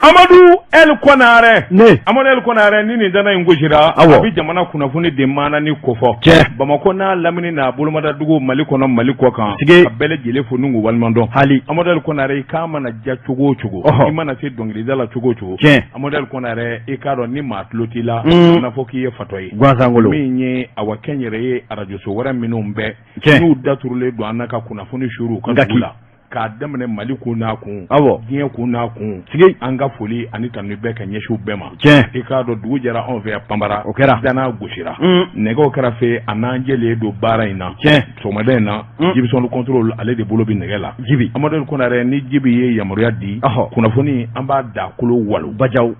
Amadu El Konare. Ne. Amadu El Konare, ni nin dana in gosira, a bɛ jamana kunnafoni de maana ni kofɔ. Tiɲɛ. Bamakɔ n'a lamini n'a bolomadadugu, Mali kɔnɔ, Mali kɔ kan. Sige. Ka bɛɛ lajɛlen fo n'u waleɲuman dɔn. Hali. Amadu El Konare, i k'a mana diya cogo o cogo, i mana se dɔnkilida la cogo o cogo. Amadu El Konare, i k'a dɔn ni maa tulo t'i la, n'a fɔ k'i ye fatɔ ye. Gansankolo. Min ye awa kɛnyɛrɛye arajoso wɛrɛ minnu bɛɛ, n'u daturulen don an na ka kunnafoni suuru u ka dugu la, k'a daminɛ Mali kun n'a kun, diɲɛ kun n'a kun. Sigi. An ka foli ani tanu bɛɛ ka ɲɛsin u bɛɛ ma. I k'a dɔn dugu jɛra anw fɛ yan Panbara. O kɛra. Dana gosira. Nɛgɛw kɛrɛfɛ, a n'an jɛlen don baara in na. Sɔgɔmada in na, Jibisɔn contrôle, ale de bolo bɛ nɛgɛ la. Jibi. Amadu El Konare, ni Jibi ye yamaruya di, kunnafoni an b'a da kolo walo. Bajaw.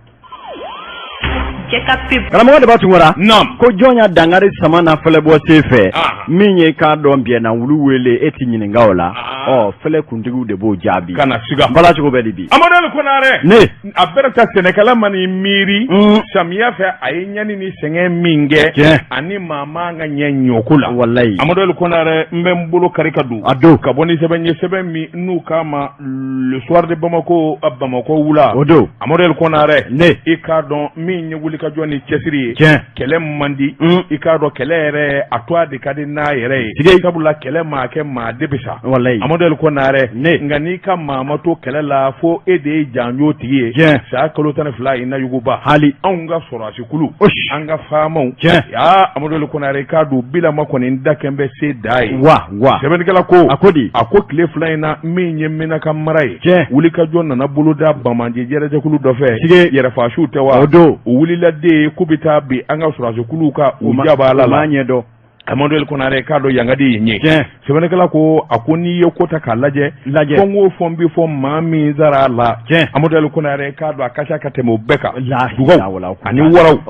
Karamɔgɔ Daba Tunkara. Naam. Ko jɔn ya dankari sama na fɛlɛbɔ sen fɛ. Min ye k'a dɔn biɲɛna wulu wele, e ti ɲininka o la. Ɔ, fɛlɛ kuntigiw de b'o jaabi. Kana siga. Bala cogo bɛ di bi? Amadu El Konare. Ne. A bɛrɛ ta sɛnɛkɛla man'i miiri samiya fɛ, a ye ɲani ni sɛgɛn min kɛ, ani maa man ka ɲɛ ɲɔko la. Walayi. Amadu El Konare, n bɛ n bolo kari ka don. A don. Ka bɔ ni sɛbɛn ye, sɛbɛn min n'u k'a ma Le Soir de Bamako, Bamakɔ wula. O don. Amadu El Konare. Ne. I k'a dɔn min ye wulikajɔ ni cɛsiri ye. Kɛlɛ man di. I k'a dɔn kɛlɛ yɛrɛ, a to a de ka di n'a yɛrɛ ye. Sigi. Sabula kɛlɛ maa kɛ maa de bɛ sa. Walayi. Amadu El Konare. Ne. Nka n'i ka maa ma to kɛlɛ la fo e de ye janjo tigi ye. Saya kalo 12 i na yuguba. Hali. Anw ka sɔrɔdasikulu. An ka faamaw. Yaa Amadu El Konare, i k'a dɔn bilama kɔni da kɛn bɛ se da ye. Wa wa. Sɛbɛnnikɛla ko. A ko di? A ko tile 2 in na, min ye Menaka mara ye. Wulikajɔ nana boloda banbaanci jɛrɛjɛkulu dɔ fɛ. Sige. Yɛrɛfaasiw tɛ wa? O don. U wulila de ye k'u bɛ taa bin an ka sɔrɔdasikuluw kan u jabaala la. U m'a ɲɛdɔn. Amadu El Konare, k'a dɔn yan ka di yen ye. Sɛbɛnnikɛla ko, a ko n'i ye ko ta k'a lajɛ. Lajɛ. Fɔ n ko fɔ n bɛ fɔ maa min sara a la. Amadu El Konare, k'a dɔn a ka ca ka tɛmɛ o bɛɛ kan. Dugaw ani waraw.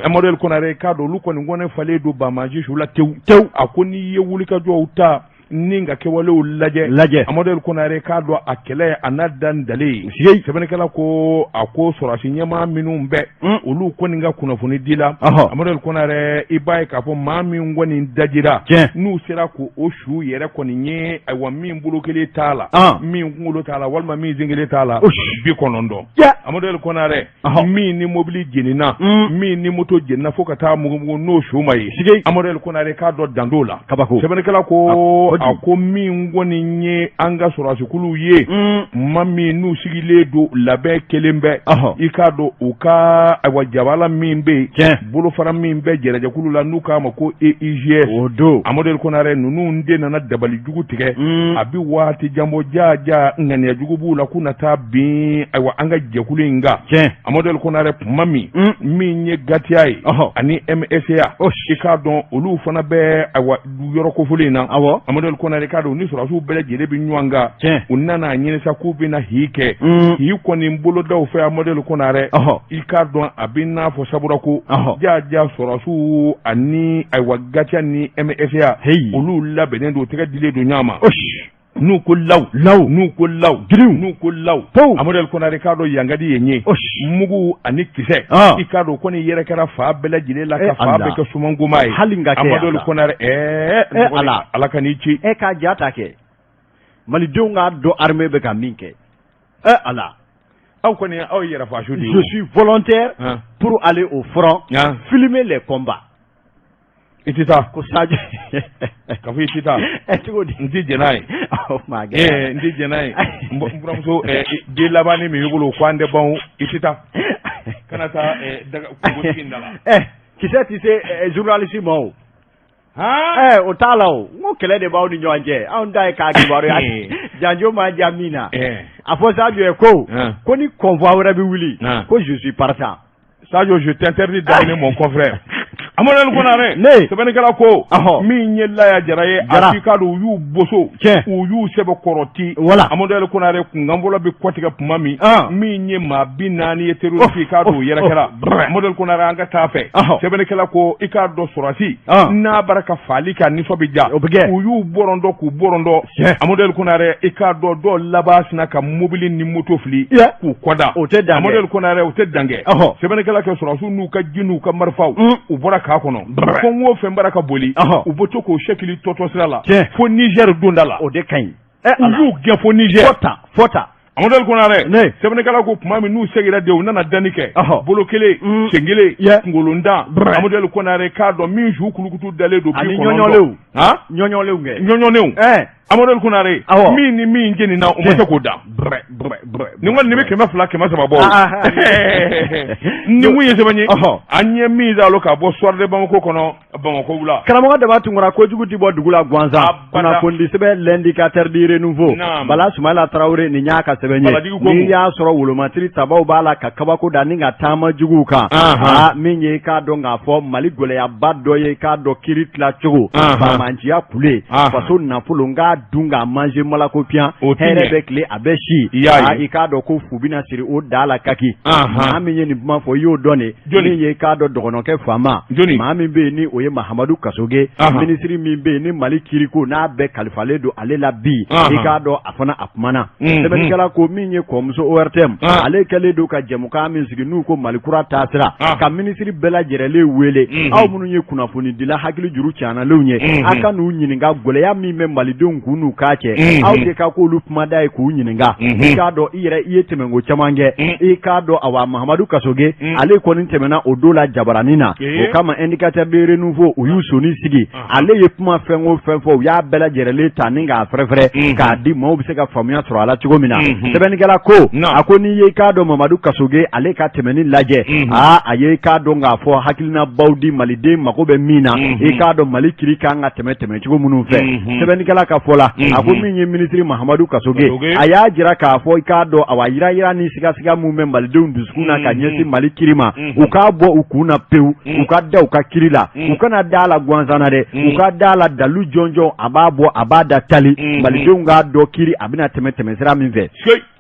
Amadu El Konare, k'a dɔn olu kɔni kɔnɛ falen don banbaanci su la tewu. Tewu. A ko n'i ye wulikajɔw ta ni ka kɛwalew lajɛ. Lajɛ. Amadu El Konare, k'a dɔn a kɛlɛ a n'a dan dale ye. Sigi. Sɛbɛnnikɛla ko, a ko sɔrɔdasi ɲɛmaa minnu bɛ, olu kɔni ka kunnafoni di la. Amadu El Konare, i b'a ye k'a fɔ maa min kɔni dajira, n'u sera k'o o su yɛrɛ kɔni ye, ayiwa, min bolo kelen t'a la, min kunkolo t'a la, walima min sen kelen t'a la, 90. Amadu El Konare, min ni mobili jenina, min ni moto jenina fo ka taa mugumugu, n'o su ma ye. Sigi. Amadu El Konare, k'a dɔn dan t'o la. Kabako. Sɛbɛnnikɛla ko, a ko min kɔni ye an ka sɔrɔdasikuluw ye, ma min n'u sigilen don labɛn kelen bɛɛ, i k'a dɔn u ka ayiwa jabala min bɛ yen, bolofara min bɛ jɛrɛjɛkulu la n'u k'a ma ko EIGS. O don. Amadu El Konare, ninnu de nana dabali jugu tigɛ. A bɛ waati jan bɔ jaja, ŋaniya jugu b'u la k'u na taa bin ayiwa an ka jɛkulu in kan. Amadu El Konare, kuma min min ye GATIA ye ani MSA, i k'a dɔn olu fana bɛ ayiwa yɔrɔ kofɔlen in na. Amadu El Konare, k'a dɔn ni sɔrɔdasiw bɛɛ lajɛlen bɛ ɲɔgɔn kan. U nana a ɲini sa k'u bɛna hi kɛ. Hi kɔni bolodaw fɛ, Amadu El Konare, i k'a dɔn a bɛ n'a fɔ sabura ko jaja sɔrɔdasiw ani ayiwa GATIA ni MSA, olu labɛnnen don, tɛgɛ dilen don ɲɔgɔn ma. N'u ko law law, n'u ko law giriw, n'u ko law pow. Amadu El Konare, k'a dɔn yan ka di yen ye. Mugu ani kisɛ, i k'a dɔn kɔni yɛrɛ kɛra fan bɛɛ lajɛlen la ka fan bɛɛ kɛ sumankoma ye. Hali ka kɛ. Amadu El Konare, ɛɛ Ala. Ala ka n'i ci. E k'a ja ta kɛ, malidenw k'a dɔn armée bɛ ka min kɛ. Ala. Aw kɔni, aw ye yɛrɛfasu de ye. Je suis volontaire pour aller au front, filmer les combats. I tɛ taa. Ko Sadio. Ka fɔ i tɛ taa. Ɛ, cogo di? N tɛ jɛn n'a ye. O ma gɛlɛya. N tɛ jɛn n'a ye. N buramuso den laban min b'i bolo, ko an tɛ ban o, i tɛ taa. Kana taa daga kungotigi in da la. Ɛ, kisɛ tɛ se journaliste ma o. Ɛ, o t'a la o. N ko kɛlɛ de b'aw ni ɲɔgɔn cɛ, anw ta ye k'a kibaruya janjo ma diya min na. A fɔ Sadio ye ko ni convoi wɛrɛ bɛ wuli, ko je suis partant. Sadio, je t'interdis d'amener mon confrère. Amadu El Konare. Ne. Sɛbɛnnikɛla ko. Min ye Laya Jara ye. Jara. A k'i k'a dɔn u y'u boso. U y'u sɛbɛkɔrɔti. Voilà. Amadu El Konare, kunkan fɔlɔ bɛ kɔtigɛ tuma min. Min ye maa 40 ye terroriste, i k'a dɔn o yɛrɛ kɛra. Amadu El Konare, an ka taa fɛ. Sɛbɛnnikɛla ko, i k'a dɔn sɔrɔdasi n'a bara ka faali kɛ, a nisɔn bɛ ja. O bɛ kɛ. U y'u bɔrɔntɔ k'u bɔrɔntɔ. Amadu El Konare, i k'a dɔn dɔw laban sinna ka mobili ni moto fili k'u kɔda. O tɛ dan kɛ. Amadu El Konare, o tɛ dan kɛ. Sɛbɛnnikɛla kɛ sɔrɔdasiw n'u ka ji n'u ka marifaw, u bɔra k'a kɔnɔ. Fɛn o fɛn bara ka boli, u bɛ to k'o sɛkili tɔtɔ sira la fo Niger donda la. O de ka ɲi. U y'u gɛn fo Niger. Fɔ tan, fɔ tan. Amadu Konarɛ, sɛbɛnnikɛla ko tuma min n'u seginna de, u nana danni kɛ, bolo kelen, sen kelen, kunkolondan. Amadu Konarɛ, k'a dɔn min su kulukutu dalen don bi kɔnɔntɔn, ɲɔɲɔlenw kɛ, ɲɔɲɔlenw. Amadu Konarɛ, min ni min jenina, u ma se k'o da. Nin kɔni, nin bɛ 200, 300 bɔ. Nin kun ye sɛbɛn ye an ye min zalo ka bɔ Soir de Bamako kɔnɔ, Bamakɔ wula. Karamɔgɔ Daba Tunkara, kojugu tɛ bɔ dugu la gansan. Kunnafonidi sɛbɛn L'Indicateur du Renouveau, Bala Sumayila Tarawele, nin y'a ka sɛbɛn ye. N'i y'a sɔrɔ wolomatiri tabaw b'a la ka kabako da ni ka taama juguw kan, aa, min ye k'a dɔn k'a fɔ Mali gɛlɛyaba dɔ ye, k'a dɔn kiri tilacogo faamanciya kule, faso nafolo n k'a dun k'a manger malako piyan, hɛrɛ bɛ tile a bɛ si, i k'a dɔn ko fu bɛna siri o da la kaki. Maa min ye nin kuma fɔ, i y'o dɔn de. Min ye k'a dɔn dɔgɔnɔkɛ faama, maa min bɛ yen ni o ye Mahamadu Kasoge, minisiri min bɛ yen ni Mali kiriko n'a bɛɛ kalifalen don ale la bi, i k'a dɔn a fana a kumana. Sɛbɛnnikɛla ko min ye kɔmuso ORTM, ale kɛlen don ka jɛmukan min sigi n'u ko Mali kura taasira, ka minisiri bɛɛ lajɛrɛlen wele, aw minnu ye kunnafonidila hakili juru canalenw ye, a ka n'u ɲininka gɛlɛya min bɛ malidenw kun n'u kan cɛ, aw de ka k'olu kumada ye k'u ɲininka. I k'a dɔn i yɛrɛ i ye tɛmɛnko caman kɛ, i k'a dɔn awa Mahamadu Kasoge, ale kɔni tɛmɛna o don la jabaranin na. O kama Indicateur du Renouveau, u y'u soni sigi. Ale ye kuma fɛn o fɛn fɔ, u y'a bɛɛ lajɛrɛlen ta ni k'a fɛrɛfɛrɛ k'a di maaw bɛ se ka faamuya sɔrɔ a la cogo min na. Sɛbɛnnikɛla ko, a ko n'i ye i k'a dɔn Mamadu Kasoge, ale ka tɛmɛni lajɛ, aa, a ye i k'a dɔn k'a fɔ hakilinabaw di maliden mako bɛ min na, i k'a dɔn Mali kiri kan ka tɛmɛ tɛmɛcogo minnu fɛ. Sɛbɛnnikɛla ka fɔ la, a ko min ye minisiri Mahamadu Kasoge, a y'a jira k'a fɔ i k'a dɔn awa yirayira ni sigasiga min bɛ malidenw dusukun na ka ɲɛsin Mali kiri ma, u k'a bɔ u kun na pewu, u ka da u ka kiri la, u kana da la gansan na dɛ, u ka da la dalu jɔnjɔn, a b'a bɔ a b'a da tali, malidenw k'a dɔn kiri a bɛna tɛmɛ tɛmɛsira min fɛ.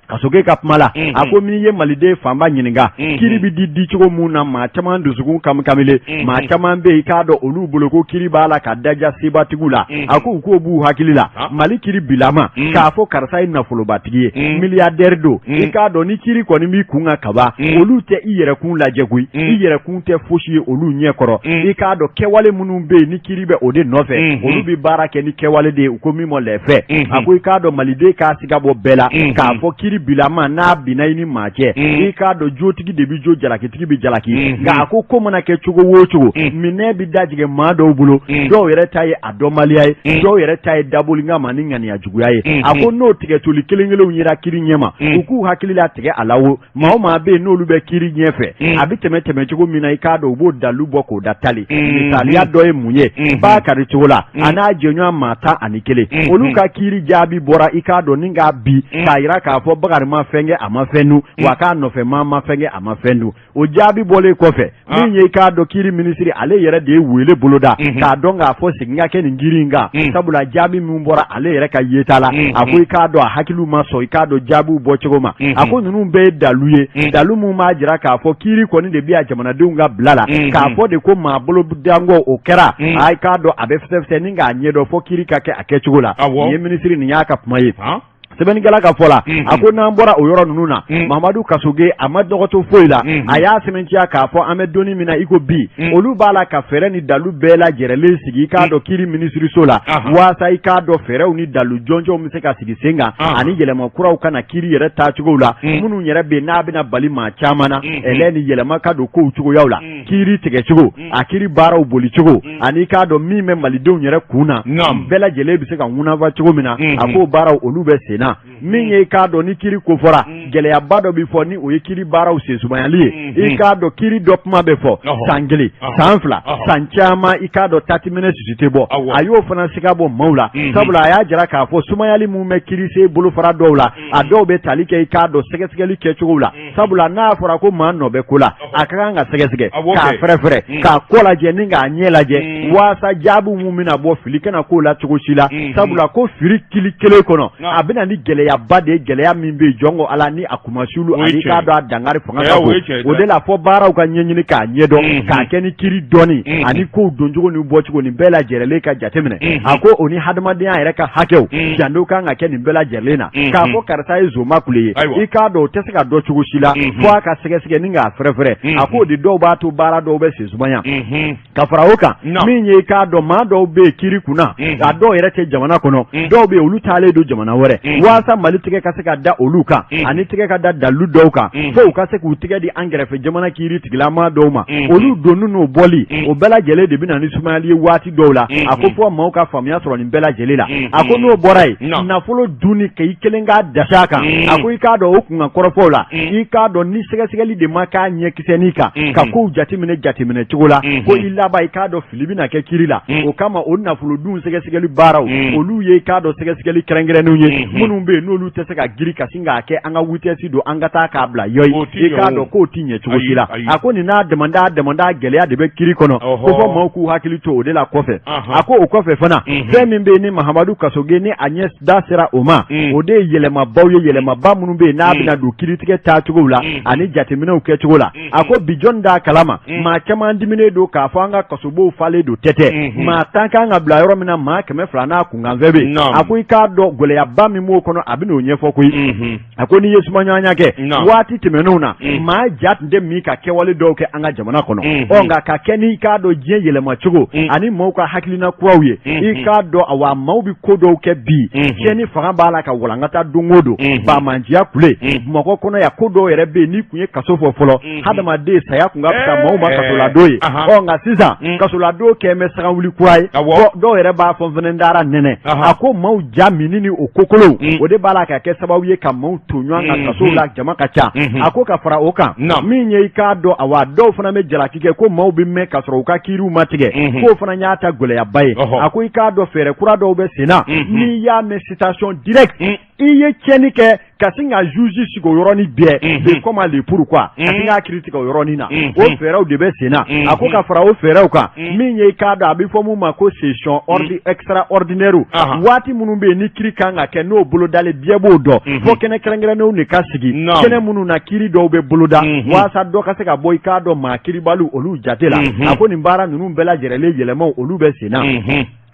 Kasoge ka kuma la, a ko min ye maliden fanba ɲininka kiri bɛ di dicogo mun na, maa caman dusukun kamikamile, maa caman bɛ yen, i k'a dɔn olu bolo ko kiri b'a la ka daja sebatigiw la. A ko u k'o b'u hakili la, Mali kiri bilama k'a fɔ karisa ye nafolobatigi ye, milliardaire don, i k'a dɔn ni kiri kɔni b'i kun kan kaban, olu tɛ i yɛrɛkun lajɛ koyi, i yɛrɛkun tɛ fosi ye olu ɲɛ kɔrɔ. I k'a dɔn kɛwale minnu bɛ yen ni kiri bɛ o de nɔfɛ, olu bɛ baara kɛ ni kɛwale de ye, u ko min ma les faits. A ko i k'a dɔn maliden k'a siga bɔ bɛɛ la k'a fɔ kiri bilama n'a binna i ni maa cɛ, i k'a dɔn jotigi de bɛ jo, jalakitigi bɛ jalaki. Nka a ko ko mana kɛ cogo o cogo, minɛ bɛ dajigin maa dɔw bolo, dɔw yɛrɛ ta ye a dɔnbaliya ye, dɔw yɛrɛ ta ye daboli kama ni ŋaniya juguya ye. A ko n'o tigɛtoli kelen kelenw yera kiri ɲɛma, u k'u hakili latigɛ a la. Wo maa o maa bɛ yen n'olu bɛ kiri ɲɛfɛ, a bɛ tɛmɛ tɛmɛcogo min na, i k'a dɔn u b'o dalu bɔ k'o da tali. Misaliya dɔ ye mun ye? Bakari Togola a n'a jɛɲɔgɔn maa 11, olu ka kiri jaabi bɔra, i k'a dɔn ni k'a bi k'a jira k'a fɔ Bakari ma fɛn kɛ, a ma fɛn dun, wa k'a nɔfɛ maa ma fɛn kɛ, a ma fɛn dun. O jaabi bɔlen kɔfɛ, min ye i k'a dɔn kiri minisiri, ale yɛrɛ de ye wele boloda k'a dɔn k'a fɔ segin ka kɛ nin kiri in kan, sabula jaabi min bɔra ale yɛrɛ ka yeta la, a ko i k'a dɔn a hakiliw ma sɔn i k'a dɔn jaabiw bɔcogo ma. A ko ninnu bɛɛ ye dalu ye, dalu min b'a jira k'a fɔ kiri kɔni de bɛ yan jamanadenw ka bila la, k'a fɔ de ko maa bolo danko o kɛra, a i k'a dɔn a bɛ fɛsɛfɛsɛ ni k'a ɲɛdɔn fɔ kiri ka kɛ a kɛcogo la. Nin ye minisiri nin y'a ka kuma ye. Sɛbɛnnikɛla ka fɔ la, a ko n'an bɔra o yɔrɔ ninnu na, Mamadu Kasoge a ma dɔgɔto foyi la, a y'a sɛmɛntiya k'a fɔ an bɛ donni min na i ko bi, olu b'a la ka fɛɛrɛ ni dalu bɛɛ lajɛrɛlen sigi i k'a dɔn kiri minisiriso la, waasa i k'a dɔn fɛɛrɛw ni dalu jɔnjɔnw bɛ se ka sigi sen kan ani yɛlɛma kuraw ka na kiri yɛrɛ taacogow la, minnu yɛrɛ bɛ yen n'a bɛna bali maa caman na ɛlɛ ni yɛlɛma ka don kow cogoyaw la, kiri tigɛcogo, a kiri baaraw bolicogo, ani k'a dɔn min bɛ malidenw yɛrɛ kun na, bɛɛ lajɛlen bɛ se ka ŋunafa cogo min na. A k'o baaraw olu bɛ sen na. Min ye k'a dɔn ni kiri ko fɔra, gɛlɛyaba dɔ bɛ fɔ ni o ye kiri baaraw sensumayali ye. I k'a dɔn kiri dɔ kuma bɛ fɔ san 1, san 2, san caman, i k'a dɔn tatiminɛ sisi tɛ bɔ. A y'o fana siga bɔ maaw la, sabula a y'a jira k'a fɔ sumayali min bɛ kirisen bolofara dɔw la, a dɔw bɛ tali kɛ i k'a dɔn sɛgɛsɛgɛli kɛcogo la, sabula n'a fɔra ko maa nɔ bɛ ko la, a ka kan ka sɛgɛsɛgɛ k'a fɛrɛfɛrɛ, k'a kɔ lajɛ ni k'a ɲɛ lajɛ, waasa jaabi min bɛna bɔ, fili kana k'o la cogo si la, sabula ko fili kili kelen kɔnɔ, a bɛna ni gɛlɛyaba de ye, gɛlɛya min bɛ yen jɔn ko Ala ni a kunmasulu ani k'a dɔn a dankari fanga ka bon. O de la fɔ baaraw ka ɲɛɲini k'a ɲɛdɔn, k'a kɛ ni kiri dɔnni ani kow doncogo ni bɔcogo nin bɛɛ lajɛrɛlen ka jateminɛ. A ko o ni hadamadenya yɛrɛ ka hakɛw janto kan ka kɛ nin bɛɛ lajɛrɛlen na. K'a fɔ karisa ye zoma kule ye, i k'a dɔn o tɛ se ka dɔn cogo si la fo a ka sɛgɛsɛgɛ ni k'a fɛrɛfɛrɛ. A k'o de dɔw b'a to baara dɔw bɛ sen sumaya. Ka fara o kan, min ye i k'a dɔn maa dɔw bɛ yen kiri kunna, a dɔw yɛrɛ tɛ jamana kɔnɔ, dɔw bɛ yen olu taalen don jamana wɛrɛ, waasa Waasa Mali tɛgɛ ka se ka da olu kan ani tɛgɛ ka da dalilu dɔw kan, fo u ka se k'u tɛgɛ di an kɛrɛfɛ jamana kiiri tigilama dɔw ma. Olu donni n'o bɔli, o bɛɛ lajɛlen de bɛ na ni sumayali ye waati dɔw la. A ko fo maaw ka faamuya sɔrɔ nin bɛɛ lajɛlen la. A ko n'o bɔra yen, nafolo dunni k'i kelen k'a dasi a kan, a ko i k'a dɔn o kunkan kɔrɔfɔw la, i k'a dɔn ni sɛgɛsɛgɛli de ma k'a ɲɛkisɛnin kan ka kow jateminɛ jateminɛ cogo la, ko i laban i k'a dɔn fili bɛna kɛ kiri la. O kama o nafolo dun sɛgɛsɛgɛli baaraw, olu ye i k'a dɔn sɛgɛsɛgɛli kɛrɛnkɛrɛnnenw ye minnu bɛ yen n'olu tɛ se ka girin ka sin k'a kɛ an ka vitesse don an ka taa k'a bila yɔyi, i k'a dɔn k'o tɛ ɲɛ cogo si la. A ko nin n'a damada damada gɛlɛya de bɛ kiri kɔnɔ, ko fɔ maaw k'u hakili to o de la. Kɔfɛ, a ko o kɔfɛ fana, fɛn min bɛ yen ni Mahamadu Kasoge ni a ɲɛ da sera o ma, o de ye yɛlɛmabaw ye, yɛlɛmaba minnu bɛ yen n'a bɛna don kiritigɛ taacogo la ani jateminɛw kɛcogo la. A ko bi jɔn d'a kalama, maa caman diminen don k'a fɔ an ka kasobow falen don tɛtɛ, maa 10 kan ka bila yɔrɔ min na, maa 200 n'a kunkanfɛn bɛ yen. A ko i k'a dɔn gɛlɛyaba min b'o kɔnɔ, a bɛ n'o ɲɛfɔ koyi. A ko n'i ye sumaɲɔgɔnya kɛ waati tɛmɛnenw na, maa ja tun tɛ min ka kɛwale dɔw kɛ an ka jamana kɔnɔ. Ɔ nka ka kɛ n'i k'a dɔn diɲɛ yɛlɛmacogo ani maaw ka hakilina kuraw ye, i k'a dɔn awa maaw bɛ ko dɔw kɛ bi, tiɲɛni fanga b'a la ka walankata don o don, banbaanciya kule Bamakɔ kɔnɔ yan. Ko dɔw yɛrɛ bɛ yen, n'i tun ye kaso fɔ fɔlɔ, hadamaden saya tun ka fisa maaw ma kasoladon ye. Ɔ nka sisan kasoladon kɛlen bɛ sagawuli kura ye, dɔw yɛrɛ b'a fɔ fana taara nɛnɛ. A ko maaw ja minni ni o kokolow, o de b'a la ka kɛ sababu ye ka maaw to ɲɔgɔn kan kasow la, jama ka ca. A ko ka fara o kan, min ye i k'a dɔn awa dɔw fana bɛ jalaki kɛ ko maaw bɛ mɛn ka sɔrɔ u ka kiiriw ma tigɛ, k'o fana y'a ta gɛlɛyaba ye. A ko i k'a dɔn fɛɛrɛ kura dɔw bɛ sen na, n'i y'a mɛn citation directe, i ye tiɲɛni kɛ ka sin ka juge sigi o yɔrɔnin bɛɛ, le comment, le pourquoi, ka sin k'a kiiri tigɛ o yɔrɔnin na, o fɛɛrɛw de bɛ sen na. A ko ka fara o fɛɛrɛw kan, min ye i k'a dɔn a bɛ fɔ mun ma ko session extraordinaire, waati minnu bɛ yen ni kiiri kan ka kɛ n'o bolodalen bɛɛ b'o dɔn, fo kɛnɛ kɛrɛnkɛrɛnnenw de ka sigi, kɛnɛ minnu na kiiri dɔw bɛ boloda waasa dɔ ka se ka bɔ i k'a dɔn maa kiiribaliw olu jate la. A ko nin baara ninnu bɛɛ lajɛlen yɛlɛmaw olu bɛ sen na.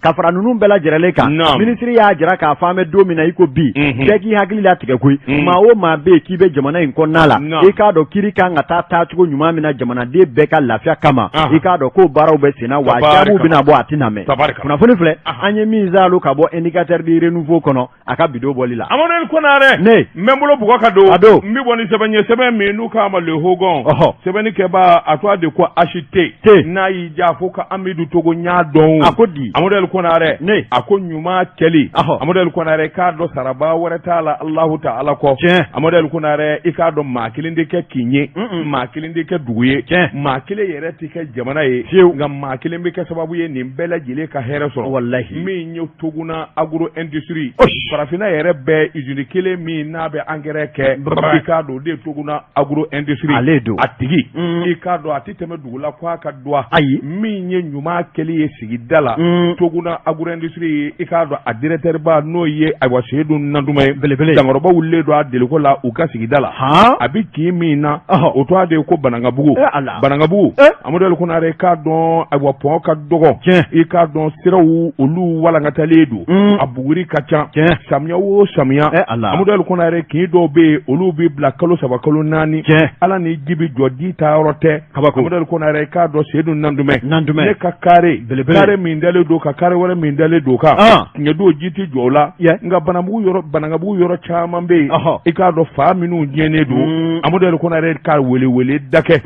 Ka fara ninnu bɛɛ lajɛlen kan, minisiri y'a jira k'a fɔ an bɛ don min na i ko bi, bɛɛ k'i hakili latigɛ koyi. Maa o maa bɛ yen k'i bɛ jamana in kɔnɔna la, i k'a dɔn kiiri kan ka taa taacogo ɲuman min na jamanaden bɛɛ ka lafiya kama, i k'a dɔn k'o baaraw bɛ sen na, wa jaabiw bɛna bɔ a tɛna mɛn. Kunnafoni filɛ an ye min zalo ka bɔ Indicateur du Renouveau kɔnɔ a ka bi don bɔli la. Amadu Konarɛ, ne n bɛ n bolo bugɔ ka don a don n bɛ bɔ ni sɛbɛn ye, sɛbɛn min n'u k'a ma Le Hogon. Sɛbɛnnikɛbaa a tɔgɔ de ko HT. T. N'a y'i diya fo ka Amidu Togo n y'a dɔn. A ko di. Amadu Konarɛ. Ne. A ko ɲuman kɛli. Amadu Konarɛ, i k'a dɔn saraba wɛrɛ t'a la Alahu taala kɔ. Tiɲɛ. Amadu Konarɛ, i k'a dɔn maa kelen tɛ kɛ kin ye. Maa kelen tɛ kɛ dugu ye. Tiɲɛ. Maa kelen yɛrɛ tɛ kɛ jamana ye. Fiyewu. Nka maa kelen bɛ kɛ sababu ye nin bɛɛ lajɛlen ka hɛrɛ sɔrɔ. Walahi. Min ye Toguna agro industrie farafinna yɛrɛ bɛɛ usine kelen min n'a bɛ engrais kɛ, i k'a dɔn o de ye Toguna agro industrie ale don a tigi. I k'a dɔn a tɛ tɛmɛ dugu la ko a ka dɔgɔ. Ayi. Min ye ɲuman kɛli ye sigida la, Toguna agro industrie, i k'a dɔn a directeur ba n'o ye ayiwa Seyidu Nanduma ye. Belebele. Dankɔrɔba wulilen don a deliko la u ka sigida la. A bɛ kin min na, o tɔgɔ de ye ko Banankabugu. Banankabugu, Amadu Konarɛ, i k'a dɔn ayiwa pɔn ka dɔgɔ, i k'a dɔn siraw olu walankatalen don, a buguri ka ca. Samiya o samiya, Amadu Konarɛ, kin dɔw bɛ yen olu bɛ bila kalo 3 kalo 4, Ala ni ji bɛ jɔ, ji taa yɔrɔ tɛ. Kabako. Amadu Konarɛ, i k'a dɔn Seyidu Nandumɛ ne ka kare kare min dalen don kan, kare wɛrɛ min dalen don kan, tiɲɛ don ji tɛ jɔ o la. Nka Banankabugu yɔrɔ caman bɛ yen, i k'a dɔn fa minnu tiɲɛnen don, Amadu Konarɛ ka welewele da kɛ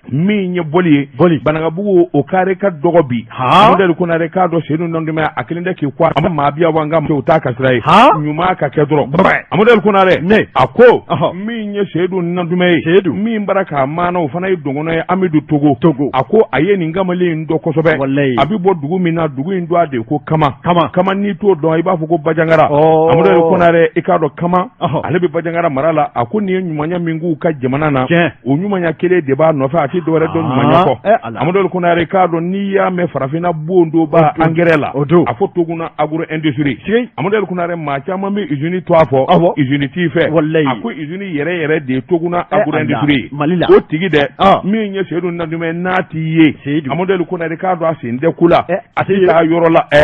min ye bɔli ye. Bɔli. Banankabugu o kare ka dɔgɔ bi. Amadu Konarɛ, k'a dɔn Seyidu Nandumɛ a kelen tɛ k'i kɔ a maa bi wa nka o t'a ka sira ye, ɲuman ka kɛ dɔrɔn. Amadu Konarɛ ne a ko min ye Seyidu Nandumɛ ye, Seyidu min bara k'a maana, o fana ye dɔgɔnɔ ye, Amidu Togo. Togo. A ko a ye nin kamalen in dɔn kosɛbɛ. Walayi. A bɛ bɔ dugu min na, dugu in tɔgɔ de ko Kama. Kama. Kama, n'i t'o dɔn i b'a fɔ ko Bajangara. Amadu Konarɛ, i k'a dɔn Kama, ale bɛ Bajangara mara la. A ko nin ye ɲumanya min k'u ka jamana na, o ɲumanya kelen de b'a nɔfɛ, a tɛ dɔwɛrɛ dɔn ɲumanya kɔ. Amadu Konarɛ, k'a dɔn n'i y'a mɛn farafinna bon dɔ b'a angɛrɛ la, a fɔ Toguna agro industrie. Amadu Konarɛ, maa caman bɛ usine tɔgɔ fɔ, usine t'i fɛ. A ko usine yɛrɛ yɛrɛ de ye Toguna agro industrie ye Mali la. O tigi dɛ, min ye Seyidu Nandumɛ n'a t'i ye, Amadu Konarɛ, k'a dɔn a sen tɛ ko la, a tɛ taa yɔrɔ la. E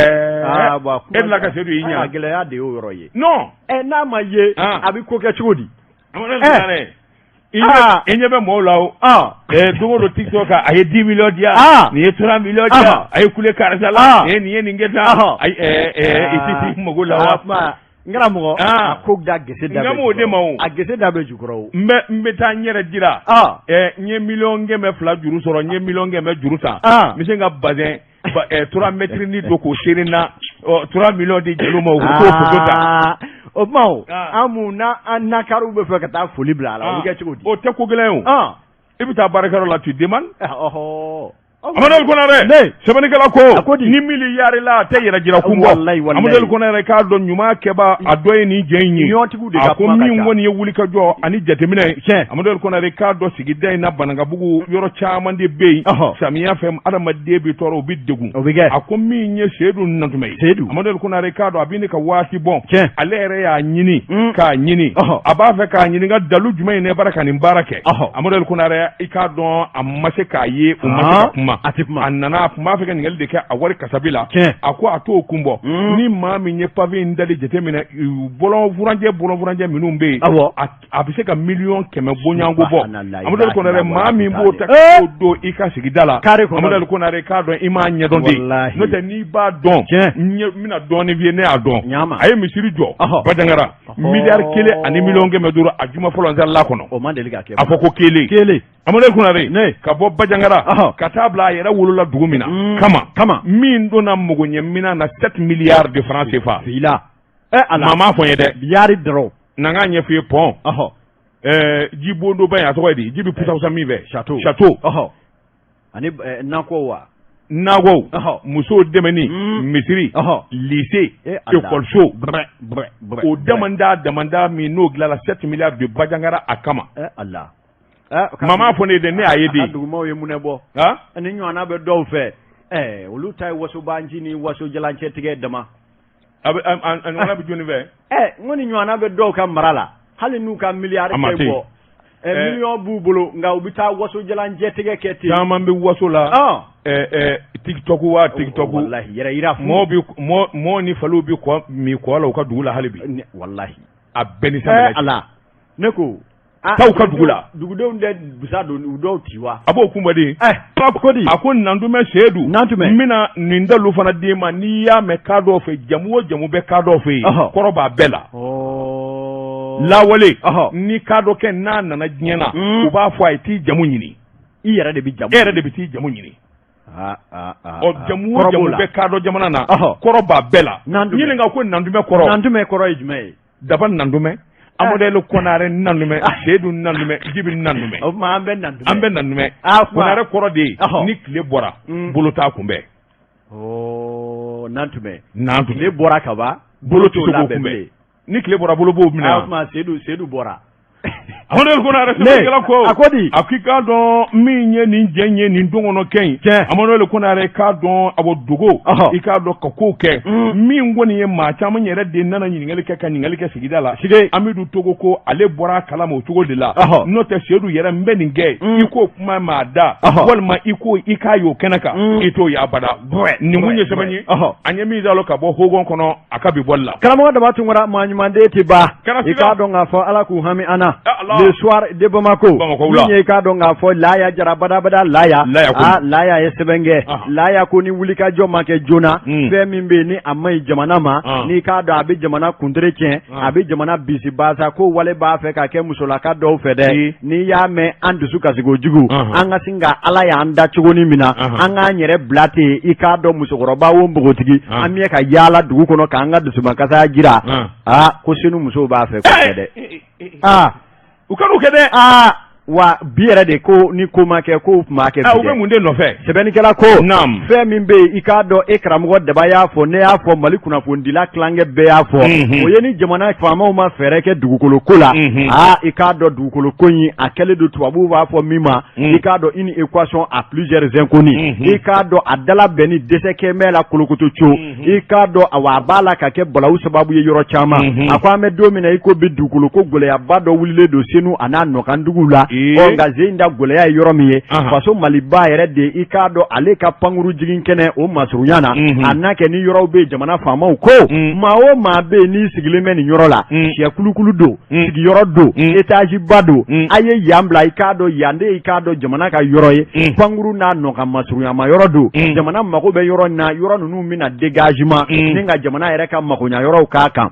delila ka Seyidu y'i ɲɛ? Gɛlɛya de y'o yɔrɔ ye. Non. N'a ma ye, a bɛ ko kɛ cogo di? Amadu Konarɛ, i ɲɛ bɛ mɔgɔw la o don o don TikTok kan, a ye 10 millions di yan, nin ye 3 millions di yan, a ye kule karisa la, nin ye nin kɛ tan, i tɛ t'i mago la wa? N karamɔgɔ a ko da gese da n o de ma a gese da bɛ jukɔrɔ o n bɛ n bɛ taa n yɛrɛ jira n ye miliyɔn 200 juru sɔrɔ n ye miliyɔn 100 juru ta n bɛ se ka bazɛn 3 mètres ni don k'o seri na 3 millions di jeliw ma u k'o photo ta o tuma o an mun n'an nakariw bɛ fɛ ka taa foli bila a la o bɛ kɛ cogo di o tɛ ko gɛlɛn ye o i bɛ taa baarakɛyɔrɔ la tu demandes Amadu Konare sɛbɛnnikɛla ko ni miliyari la a tɛ yɛrɛ jira kun bɔ Amadu Konare k'a dɔn ɲuman kɛba a dɔ ye nin jɛ in ye a ko min kɔni ye wulikajɔ ani jateminɛ tiɲɛ Amadu Konare k'a dɔn sigida in na Banankabugu yɔrɔ caman de bɛ yen samiya fɛ adamaden bɛ tɔɔrɔ u bɛ degun a ko min ye Seyidu Nantumɛ ye Seyidu Amadu Konare k'a dɔn a bɛ ne ka waati bɔ ale yɛrɛ y'a ɲini k'a ɲini a b'a fɛ k'a ɲininka dalu jumɛn in ne bara ka nin baara kɛ Amadu Konare i k'a dɔn a ma se k'a ye o ma se ka kuma a tɛ kuma a nana a tun b'a fɛ ka ɲininkali de kɛ a wari kasabi la a ko a t'o kun bɔ ni maa min ye pavé in dali jateminɛ bɔlɔn furancɛ bɔlɔn furancɛ minnu bɛ yen a bɛ se ka miliyɔn 100 bɔɲɔgɔnko bɔ Amadu Konare maa min b'o ta k'o don i ka sigida la Amadu Konare k'a dɔn i m'a ɲɛdɔn de n'o tɛ n'i b'a dɔn n bɛna dɔɔnin f'i ye ne y'a dɔn a ye misiri jɔ Bajangara miliyari 1 ani miliyɔn 500 a juma fɔlɔ n salila kɔnɔ a fɔ ko kelen kelen Amadu Konare ka bɔ Bajangara ka taa bila a yɛrɛ wolola dugu min na kama kama min donna magoɲɛminɛn na 7 milliards de francs CFA maa m'a fɔ n ye dɛ yari dɔrɔn na n k'a ɲɛf'i ye pɔn ji bondoba in a tɔgɔ ye di ji bɛ pusa min fɛ château château ani nakɔ wa nakɔw musow dɛmɛni misiri lycée école o damanda damanda min n'o dilanla 7 milliards de Bajangara a kama ala maa m'a fɔ ne ye dɛ ne y'a ye de dugumaw ye munɛ bɔ ni ɲɔgɔnna bɛ dɔw fɛ olu ta ye wasobanci ni waso jalancɛ tigɛ dama a ɲɔgɔnna bɛ jɔni fɛ n ko ni ɲɔgɔnna bɛ dɔw ka mara la hali n'u ka miliyari tɛ bɔ miliyɔn b'u bolo nka u bɛ taa waso jalancɛ tigɛ kɛ ten caman bɛ waso la tiktok wa tiktok walahi yɛrɛ yira mɔɔ bɛ mɔɔ ni faliw bɛ kɔ min kɔ la u ka dugu la hali bi walahi a bɛɛ ni samiya ala ne ko taa u ka dugu la dugudenw tɛ busa don u dɔw ci wa a b'o kunba de ko di a ko Nantumɛ Seyidu Nantumɛ n bɛna nin dalu fana d'e ma n'i y'a mɛn kadɔw fɛ jamu o jamu bɛ kadɔw fɛ yen kɔrɔ b'a bɛɛ la lawale ni kadɔkɛ n'a nana diɲɛ na u b'a fɔ a ye t'i jamu ɲini i yɛrɛ de bɛ jamu e yɛrɛ de bɛ t'i jamu ɲini ɔ jamu o jamu bɛ kadɔ jamana na kɔrɔ b'a bɛɛ la ɲininka ko Nantumɛ kɔrɔ Nantumɛ kɔrɔ ye jumɛn ye Daba Nantumɛ Amadu Konare Nantumɛ Seyidu Nantumɛ Jibi Nantumɛ o tuma an bɛ Nantumɛ an bɛ Nantumɛ Konare kɔrɔ de ye ni tile bɔra bolo t'a kunbɛn Nantumɛ Nantumɛ tile bɔra ka ban bolo tɛ se k'o kunbɛn ni tile bɔra bolo b'o minɛ o tuma Seyidu Seyidu bɔra Amadu Konare sɛbɛnnikɛla ko a ko di a k'i k'a dɔn min ye nin jɛ ye nin don kɔnɔ kɛ in tiɲɛ Amadu Konare k'a dɔn a bɔ dogo i k'a dɔn ka kow kɛ min kɔni ye maa caman yɛrɛ de nana ɲininkali kɛ ka ɲininkali kɛ sigida la Amidu Togo ko ale bɔra a kalama o cogo de la n'o tɛ Seyidu yɛrɛ n bɛ nin kɛ i k'o kuma maa da walima i ko i k'a y'o kɛnɛ kan i t'o ye abada nin kun ye sɛbɛn ye an ye min dalo ka bɔ Hogon kɔnɔ a ka bi bɔli la karamɔgɔ Daba Tunkara maa ɲumanden tɛ ban i k'a dɔn k'a fɔ Ala k'u hami an na le soir de Bamako min ye i k'a dɔn k'a fɔ Laya Jara badabada Laya Laya ye sɛbɛn kɛ Laya ko ni wulikajɔ ma kɛ joona fɛn min bɛ yen ni a man ɲi jamana ma n'i k'a dɔn a bɛ jamana kuntere tiɲɛ a bɛ jamana bisibasa ko wale b'a fɛ ka kɛ musolaka dɔw fɛ dɛ n'i y'a mɛn an dusu kasi kojugu an ka sin ka Ala y'an da cogo min na an k'an yɛrɛ bila ten i k'a dɔn musokɔrɔba o npogotigi an bɛ ka yaala dugu kɔnɔ k'an ka dusumakasaya jira aa ko senu musow b'a fɛ k'o kɛ dɛ aa u kan'o kɛ dɛ aa wa bi yɛrɛ de ko ni ko ma kɛ k'o tun b'a kɛ bi u bɛ mun de nɔfɛ sɛbɛnnikɛla ko naam fɛn min bɛ yen i k'a dɔn e karamɔgɔ Daba y'a fɔ ne y'a fɔ Mali kunnafonidila tilankɛ bɛɛ y'a fɔ o ye ni jamana faamaw ma fɛɛrɛ kɛ dugukolo ko la aa i k'a dɔn dugukolo ko in a kɛlen don tubabuw b'a fɔ min ma i k'a dɔn une équation à plusieurs inconnues i k'a dɔn a dala bɛnni dɛsɛ kɛ bɛ la kolokoto co i k'a dɔn awa a b'a la ka kɛ balawu sababu ye yɔrɔ caman a ko an bɛ don min na i ko bi dugukolo ko gɛlɛyaba dɔ wulilen don Senu a n'a nɔkanduguw la ɔ nka ze in da gɛlɛya ye yɔrɔ min ye faso Maliba yɛrɛ de i k'a dɔn ale ka pankuru jigin kɛnɛ o masurunya na a n'a kɛ ni yɔrɔw bɛ jamana faamaw ko maa o maa bɛ yen n'i sigilen bɛ nin yɔrɔ la sɛ kulukulu don sigiyɔrɔ don étage ba don a ye yan bila i k'a dɔn yan de i k'a dɔn jamana ka yɔrɔ ye pankuru n'a nɔkan masurunyama yɔrɔ don jamana mago bɛ yɔrɔ in na yɔrɔ ninnu bɛna dégagement ni ka jamana yɛrɛ ka magoɲa yɔrɔw k'a kan.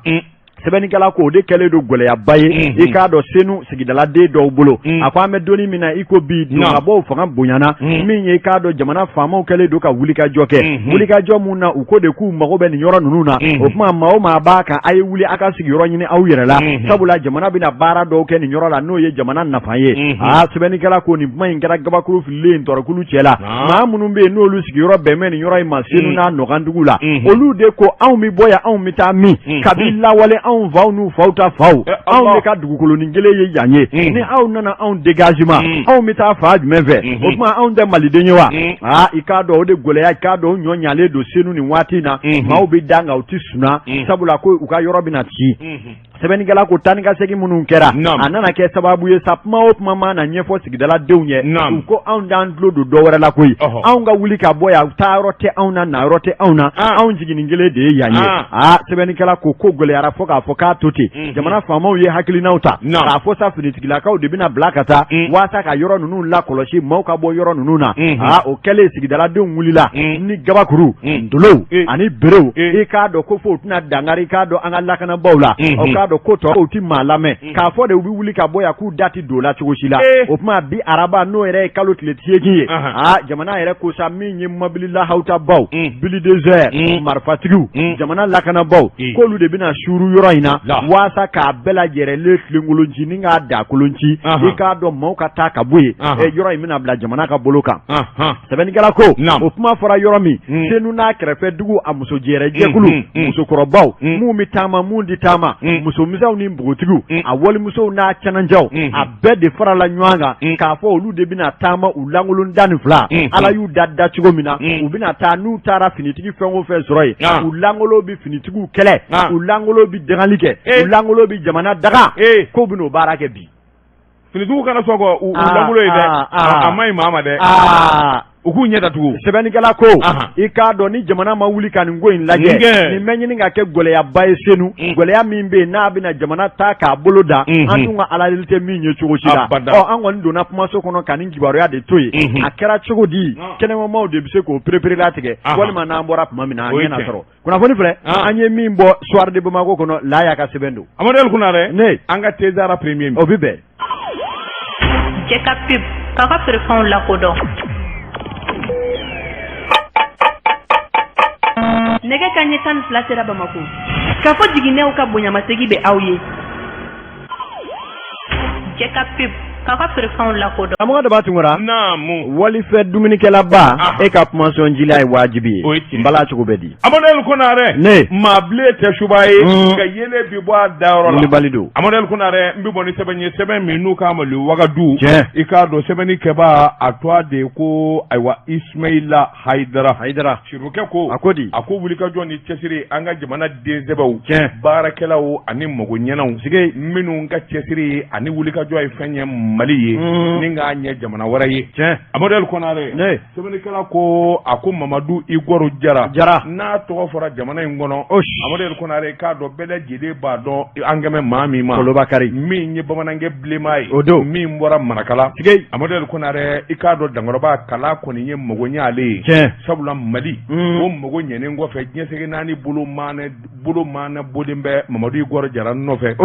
Sɛbɛnnikɛla ko o de kɛlen don gɛlɛyaba ye i k'a dɔn Senu sigidaladen dɔw bolo. A ko an bɛ donni min na i ko bi, donkabaw fanga bonyana min ye, i k'a dɔn jamana faamaw kɛlen don ka wulikajɔ kɛ, wulikajɔ mun na u ko de k'u mago bɛ nin yɔrɔ ninnu na. O tuma maa o maa b'a kan, a ye wuli a ka sigiyɔrɔ ɲini aw yɛrɛ la, sabula jamana bɛna baara dɔw kɛ nin yɔrɔ la n'o ye jamana nafa ye. Aa, sɛbɛnnikɛla ko nin kuma in kɛra gabakuru fililen tɔrɔkulu cɛ la. Maa minnu bɛ yen n'olu sigiyɔrɔ bɛn bɛ nin yɔrɔ in ma Senu n'a nɔkandugu la, olu de ko anw bɛ bɔ yan, anw bɛ taa min? Kabi lawale anw faw n'u faw ta faw, anw de ka dugukolonin kelen ye yan ye. Ni aw nana anw dégagement, anw bɛ taa fan jumɛn fɛ? O tuma anw tɛ maliden ye wa? Aa, i k'a dɔn o de gɛlɛya, i k'a dɔn o ɲɔ ɲalen don Senu nin waati in na. Maaw bɛ da nka u tɛ suna, sabula ko u ka yɔrɔ bɛna ci. Sɛbɛnnikɛla ko taa ni ka segin minnu kɛra, a nana kɛ sababu ye sa, kuma o kuma mana ɲɛfɔ sigidaladenw ye, u ko anw t'an tulo don dɔ wɛrɛ la koyi, anw ka wuli ka bɔ yan, taa yɔrɔ tɛ anw na, na yɔrɔ tɛ anw na, anw jiginin kelen de ye yan ye. Aa, sɛbɛnnikɛla ko ko gɛlɛyara fo k'a fɔ k'a to ten. Jamana faamaw ye hakilinaw ta k'a fɔ sa finitigilakaw de bɛna bila ka taa waasa ka yɔrɔ ninnu lakɔlɔsi, maaw ka bɔ yɔrɔ ninnu na. Aa, o kɛlen sigidaladenw wulila ni gabakuru, ntolow ani berew. I k'a dɔn ko fo u tɛna dankari, i k'a dɔn an ka lakanabaaw la, o k'a dɔn ko tɔ u tɛ maa lamɛn k'a fɔ de u bɛ wuli ka bɔ yan, k'u da tɛ don o la cogo si la. O tuma bi araba, n'o yɛrɛ ye kalo tile 8 ye, aa, jamana yɛrɛ ko sa min ye mobili lahawutabaw, bulldozer, marifatigiw, jamana lakanabaaw, k'olu de bɛna suuru yɔrɔ in na waasa k'a bɛɛ lajɛlen filenkolon ci ni k'a dakolon ci. I k'a dɔn maaw ka taa ka bɔ yen, yɔrɔ in bɛna bila jamana ka bolo kan. Sɛbɛnnikɛla ko o kuma fɔra yɔrɔ min, Senu n'a kɛrɛfɛ dugu a muso jɛrɛ jɛkulu, musokɔrɔbaw, minnu bɛ taama, minnu tɛ taama, musomisɛnw ni npogotigiw, a walimusow n'a cɛnancɛw, a bɛɛ de farala ɲɔgɔn kan k'a fɔ olu de bɛna taama u lankolon da ni fila. Ala y'u da da cogo min na, u bɛna taa. N'u taara finitigi fɛn o fɛn sɔrɔ yen, u lankolon bɛ finitigiw kɛlɛ, u lankolon bɛ dagali kɛ, u lankolon bɛ jamana daga, k'u bɛn'o baara kɛ bi. Finitigiw kana sɔn ka u lankolon ye dɛ, a ma ɲi maa ma dɛ, u k'u ɲɛ datugu. Sɛbɛnnikɛla ko i k'a dɔn ni jamana ma wuli ka nin ko in lajɛ, nin bɛ ɲini ka kɛ gɛlɛyaba ye Senu, gɛlɛya min bɛ yen n'a bɛna jamana ta k'a bolo da, an dun ka ala deli tɛ min ye cogo si la. Ɔ, an kɔni donna kumaso kɔnɔ ka nin kibaruya de to yen. A kɛra cogo di, kɛnɛmamaw de bɛ se k'o pereperelatigɛ, walima n'an bɔra tuma min na, an ɲɛ sɔrɔ. Kunnafoni filɛ an ye min bɔ Soir de Bamako kɔnɔ, Laya ka sɛbɛn don. Amadu El Konare, ne an ka Tezara premier. O bɛ bɛn. Cɛ ka pub k'a ka feerefɛnw lakodɔn. Nɛgɛ kanɲɛ 12 sera Bamakɔ. K'a fɔ jiginɛw ka bonyamasegin bɛ aw ye. Cɛ ka pub k'a ka feerefɛnw lakodɔn. Karamɔgɔ Daba Tunkara. Naamu. Walifɛ dumunikɛlaba. E ka kumasɔn jila ye wajibi ye. O ye tiɲɛ. N bala cogo bɛ di? Amadu El Konare. Ne. Maa bilen tɛ suba ye. Nka yeelen bi bɔ a dayɔrɔ la. Wulibali don. Amadu El Konare, n bɛ bɔ ni sɛbɛn ye, sɛbɛn min n'u k'a ma Le Wagadu. Tiɲɛ. I k'a dɔn sɛbɛnni kɛbaa a tɔgɔ de ye ko ayiwa Ismaila Hayidara. Hayidara. Sirikɛ ko a ko di? A ko wulikajɔ ni cɛsiri, an ka jamana densɛbɛw, tiɲɛ, baarakɛlaw ani magoɲɛnaw sigi minnu ka cɛsiri ani wulikajɔ ye fɛn ye Mali ye, ni k'a ɲɛ jamana wɛrɛ ye. Tiɲɛ. Amadu El Konare. Ne. Sɛbɛnnikɛla ko a ko Mamadu Igɔru Jara. Jara. N'a tɔgɔ fɔra jamana in kɔnɔ. Amadu El Konare, k'a dɔn bɛɛ lajɛlen b'a dɔn an kɛmɛ maa min ma. Kolobakari. Min ye bamanankɛ bilenman ye. O don. Min bɔra Marakala. Sigi. Amadu El Konare, i k'a dɔn dankɔrɔba kala kɔni ye mago ɲɛ ale ye. Tiɲɛ. Sabula Mali. O mago ɲɛnen kɔfɛ, diɲɛ seleke naani bolo maana bolo maana bɔlen bɛ Mamadu Igɔru Jara nɔfɛ.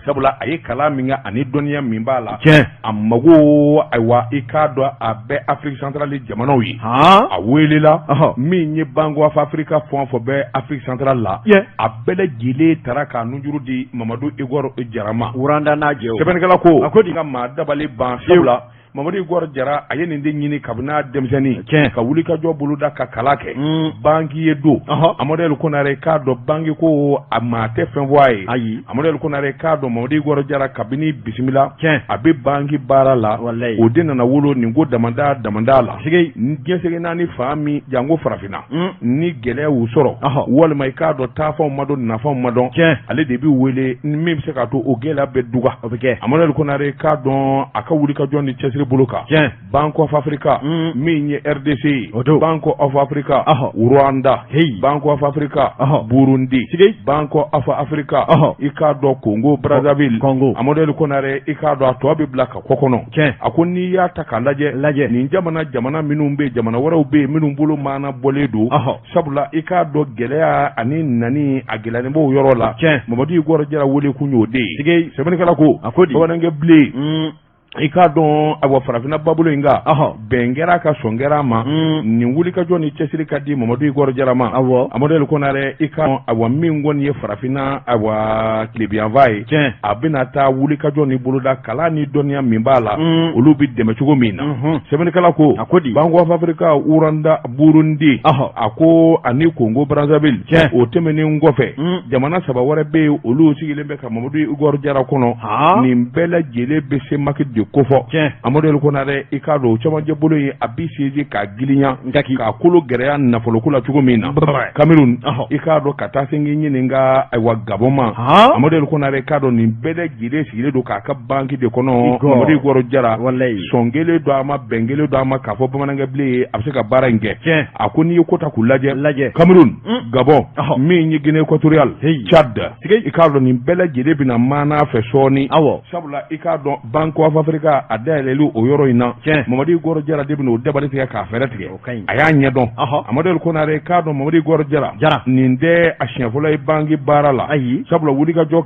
Sabula a ye kalan min kɛ ani dɔnniya min b'a la. Tiɲɛ. A mago, ayiwa, i k'a dɔn a bɛ Afrique centrale jamanaw ye. A welela. Min ye Banque of Africa fɛn o fɛn bɛ Afrique centrale la. A bɛɛ lajɛlen taara k'a nunjuru di Mamadu Igɔru Jara ma. Rwanda n'a jɛ. Sɛbɛnnikɛla ko. A ko di? Ka maa dabali ban, sabula Mamadu Igɔru Jara a ye nin de ɲini kabini a denmisɛnnin. Tiɲɛ. Ka wulikajɔ boloda ka kalan kɛ. Banki ye don. Amadu El Konare, k'a dɔn banki ko a maa tɛ fɛn fɔ a ye. Ayi. Amadu El Konare, k'a dɔn Mamadu Igɔru Jara kabini bisimila. Tiɲɛ. A bɛ banki baara la. Walayi. O de nana wolo nin ko damada damada la. Sigi. Diɲɛ seleke naani fan min, janko farafinna. Ni gɛlɛya y'u sɔrɔ. Walima i k'a dɔn taafanw ma dɔn, nafanw ma dɔn. Tiɲɛ. Ale de bɛ wele min bɛ se k'a to o gɛlɛya bɛ duga. O bɛ kɛ. Amadu El Konare, k'a dɔn a ka wulikajɔ ni cɛsiri bolo kan Bank of Africa min ye RDC ye Bank of Africa Rwanda Bank of Africa Burundi Bank of Africa i k'a dɔn Congo Brazzaville Amadu El Konare i k'a dɔn a tɔ bɛ bila ka kɔ kɔnɔ a ko n'i y'a ta k'a lajɛ lajɛ nin jamana jamana minnu bɛ jamana wɛrɛw bɛ yen minnu bolo maana bɔlen don sabula i k'a dɔn gɛlɛya ani nani a gɛlɛyalen b'o yɔrɔ la Mamadu Igor Jara wele kun y'o de ye sɛbɛnnikɛla ko a ko bamanankɛ bilen i k'a dɔn awa farafinna babolo in kan bɛn kɛra ka sɔn kɛra a ma nin wulikajɔ ni cɛsiri ka di Mamadu Igor Jara ma Amadu El Konare i ka awa min kɔni ye farafinna awa tilebinyanfan ye a bɛna taa wulikajɔ ni boloda kalan ni dɔnniya min b'a la olu bɛ dɛmɛ cogo min na sɛbɛnnikɛla ko a ko di Bank of Africa Rwanda Burundi a ko ani Congo Brazzaville o tɛmɛnen kɔfɛ jamana saba wɛrɛ bɛ yen olu sigilen bɛ ka Mamadu Igor Jara kɔnɔ nin bɛɛ lajɛlen bɛ CEMAC de kofɔ Amadu El Konare i k'a dɔn o cɛmancɛ bolo in a bɛ sinsin k'a girinya k'a kolo gɛlɛya nafoloko la cogo min na Cameroun i k'a dɔn ka taa se k'i ɲininka ayiwa Gabon ma Amadu El Konare i k'a dɔn nin bɛɛ lajɛlen sigilen don k'a ka banki de kɔnɔ Mamadu Igor Jara sɔn kɛlen don a ma bɛn kɛlen don a ma k'a fɔ bamanankɛ bilen ye a bɛ se ka baara in kɛ a ko n'i ye ko ta k'u lajɛ lajɛ Cameroun Gabon min ye Guinée équatoriale Tchad i k'a dɔn nin bɛɛ lajɛlen bɛna maana fɛ sɔɔni sabula i k'a dɔn Bank of Africa a dayɛlɛli o yɔrɔ in na Mamadu Igor Jara de bɛna o dabali tigɛ k'a fɛɛrɛ tigɛ a y'a ɲɛdɔn Amadu El Konare i k'a dɔn Mamadu Igor Jara nin tɛ a siɲɛ fɔlɔ ye banki baara la ayi sabula wulikajɔ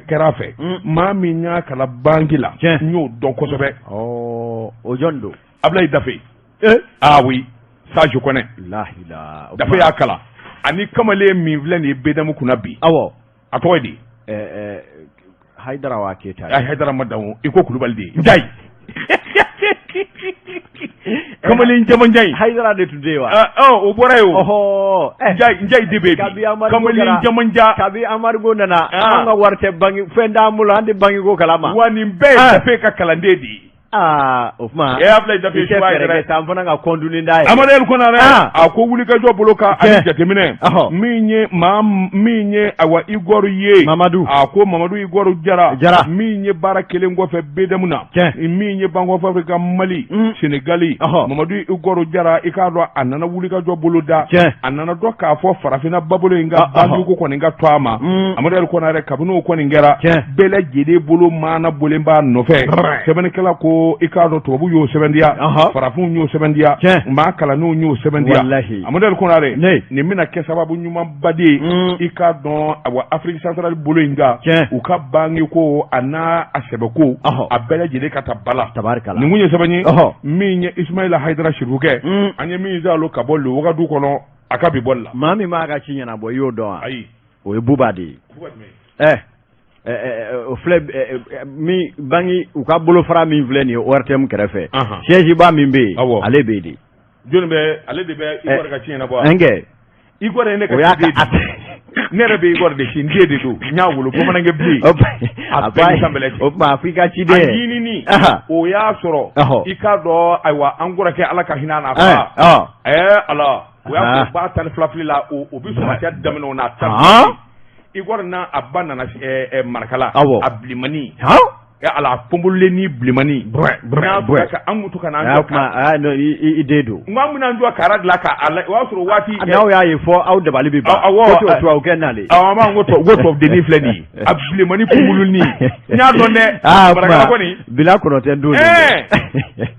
kɛra a fɛ maa min y'a kalan banki la n y'o dɔn kosɛbɛ o jɔn don Abulayi Dafe ah oui ça je connais Dafe y'a kalan ani kamalen min filɛ nin ye BDM kunna bi awɔ a tɔgɔ ye di Hayidara wa Keyita Hayidara ma dan i ko Kulubali de ye Njayi kamalen jamanjan in Hayidara de tun tɛ yen wa o bɔra yen o Njayi de bɛ yen bi kamalen jamanjan kabi embargo nana an ka wari tɛ banki fɛn t'an bolo an tɛ banki ko kalama wa nin bɛɛ ye Dafe ka kalanden de ye Aa o tuma e Abulayi Dafe i tɛ fɛɛrɛ kɛ sa an fana ka compte dayɛlɛ Amadu El Konare a ko wulikajɔ bolo kan ani jateminɛ min ye maa min ye awa Igor ye Mamadu a ko Mamadu Igor Jara Jara min ye baara kelen kɔfɛ BDM na min ye Bank of Africa Mali Senegali Mamadu Igor Jara i k'a dɔn a nana wulikajɔ bolo da a nana dɔn k'a fɔ farafinna babolo in ka banki ko kɔni ka to a ma Amadu El Konare kabini o kɔni kɛra bɛɛ lajɛlen bolo maana bɔlen b'a nɔfɛ sɛbɛnnikɛla ko i k'a dɔn tubabu y'o sɛbɛntiya farafinw y'o sɛbɛntiya maa kalannenw y'o sɛbɛntiya Amadu El Konare nin bɛna kɛ sababu ɲumanba de ye i k'a dɔn awa Afrique centrale bolo in kan u ka banki ko a n'a a sɛbɛko a bɛɛ lajɛlen ka ta ba la nin kun ye sɛbɛn ye min ye Ismaila Hayidara Sirifukɛ an ye min zalo ka bɔ le Wagadu kɔnɔ a ka bi bɔli la maa min b'a ka ci ɲɛnabɔ i y'o dɔn wa ayi o ye Buba de ye o filɛ min banki u ka bolofara min filɛ nin ye ORTM kɛrɛfɛ siège ba min bɛ yen ale bɛ yen de jɔnni bɛ ale de bɛ Igor ka ci ɲɛnabɔ wa kɛ Igor ye ne ka ciden de ne yɛrɛ bɛ Igor de ci n den de don n y'a wolo bamanankɛ bilen a bɛɛ ni san bɛlɛ o tuma a fɔ i ka ciden a ɲinini o y'a sɔrɔ i k'a dɔn ayiwa an kɔrɔkɛ Ala ka hinɛ a n'a fa ɛɛ Ala o y'a sɔrɔ ba 12 fili la o bɛ sɔrɔsiya daminɛ o n'a ta Igor n'a a ba nana Marakala a bilenmannin ala a pɔnpololennin bilenmannin an to ka na i den don n ko an bɛna an jɔ kara dilan k'a la o y'a sɔrɔ waati n'aw y'a ye fɔ aw dabali bɛ ban awɔ ko tubabukɛ nalen awɔ an b'an ko tubabudennin filɛ nin ye a bilenmannin pɔnpolonin n y'a dɔn dɛ Marakala kɔni bila kɔnɔ tɛ don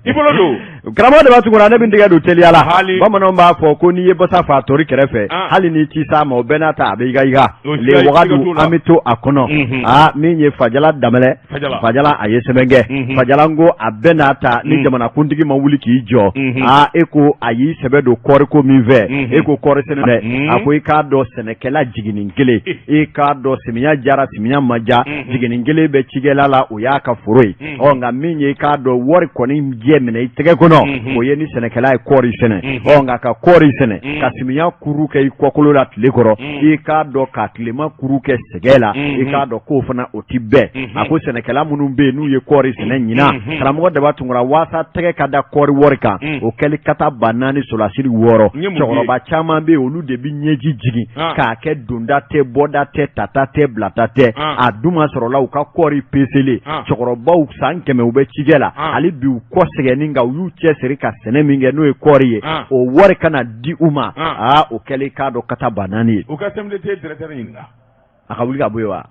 i bolo don Karamɔgɔ Daba Tunkara ne bɛ n tɛgɛ don teliya la bamananw b'a fɔ ko n'i ye basa fa tori kɛrɛfɛ hali n'i ti s'a ma o bɛɛ n'a ta a bɛ yigayiga le wagadu an bɛ to a kɔnɔ aa min ye Fajala Danbɛlɛ Fajala a ye sɛbɛn kɛ Fajala ko a bɛɛ n'a ta ni jamanakuntigi ma wuli k'i jɔ aa e ko a y'i sɛbɛ don kɔɔriko min fɛ e ko kɔɔri sɛnɛ dɛ a ko i k'a dɔn sɛnɛkɛla jiginin kelen i k'a dɔn samiya diyara samiya ma diya jiginin kelen bɛ cikɛla la o y'a ka foro ye ɔ nka min ye i k'a dɔn wari kɔni jɛ minɛ i tɛgɛ kɔnɔ. kɔnɔ, o ye ni sɛnɛkɛla ye kɔɔri sɛnɛ, ɔ nka ka kɔɔri sɛnɛ ka samiya kuru kɛ i kɔkolo la tile kɔrɔ, i k'a dɔn ka tilema kuru kɛ sɛgɛn la, i k'a dɔn k'o fana o ti bɛn. A ko sɛnɛkɛla minnu bɛ yen n'u ye kɔɔri sɛnɛ ɲinan, karamɔgɔ Daba Tunkara, waasa tɛgɛ ka da kɔɔri wari kan, o kɛli kata 4000 solasi 6. Cɛkɔrɔba caman bɛ yen, olu de bɛ ɲɛji jigin k'a kɛ donda tɛ, bɔda tɛ, tata tɛ, bilata tɛ. A dun ma sɔrɔla u ka kɔɔri peselen. Cɛkɔrɔbaw san 100 u bɛ cikɛ la, hali bi u kɔ sɛgɛnni, nka u y'u cɛsiri ka sɛnɛ min kɛ n'o ye kɔɔri ye, o wari kana di u ma. Aa, o kɛlen k'a dɔn kata 4000 ye. U ka CMDT directeur ɲininka. A ka wuli ka bɔ yen wa?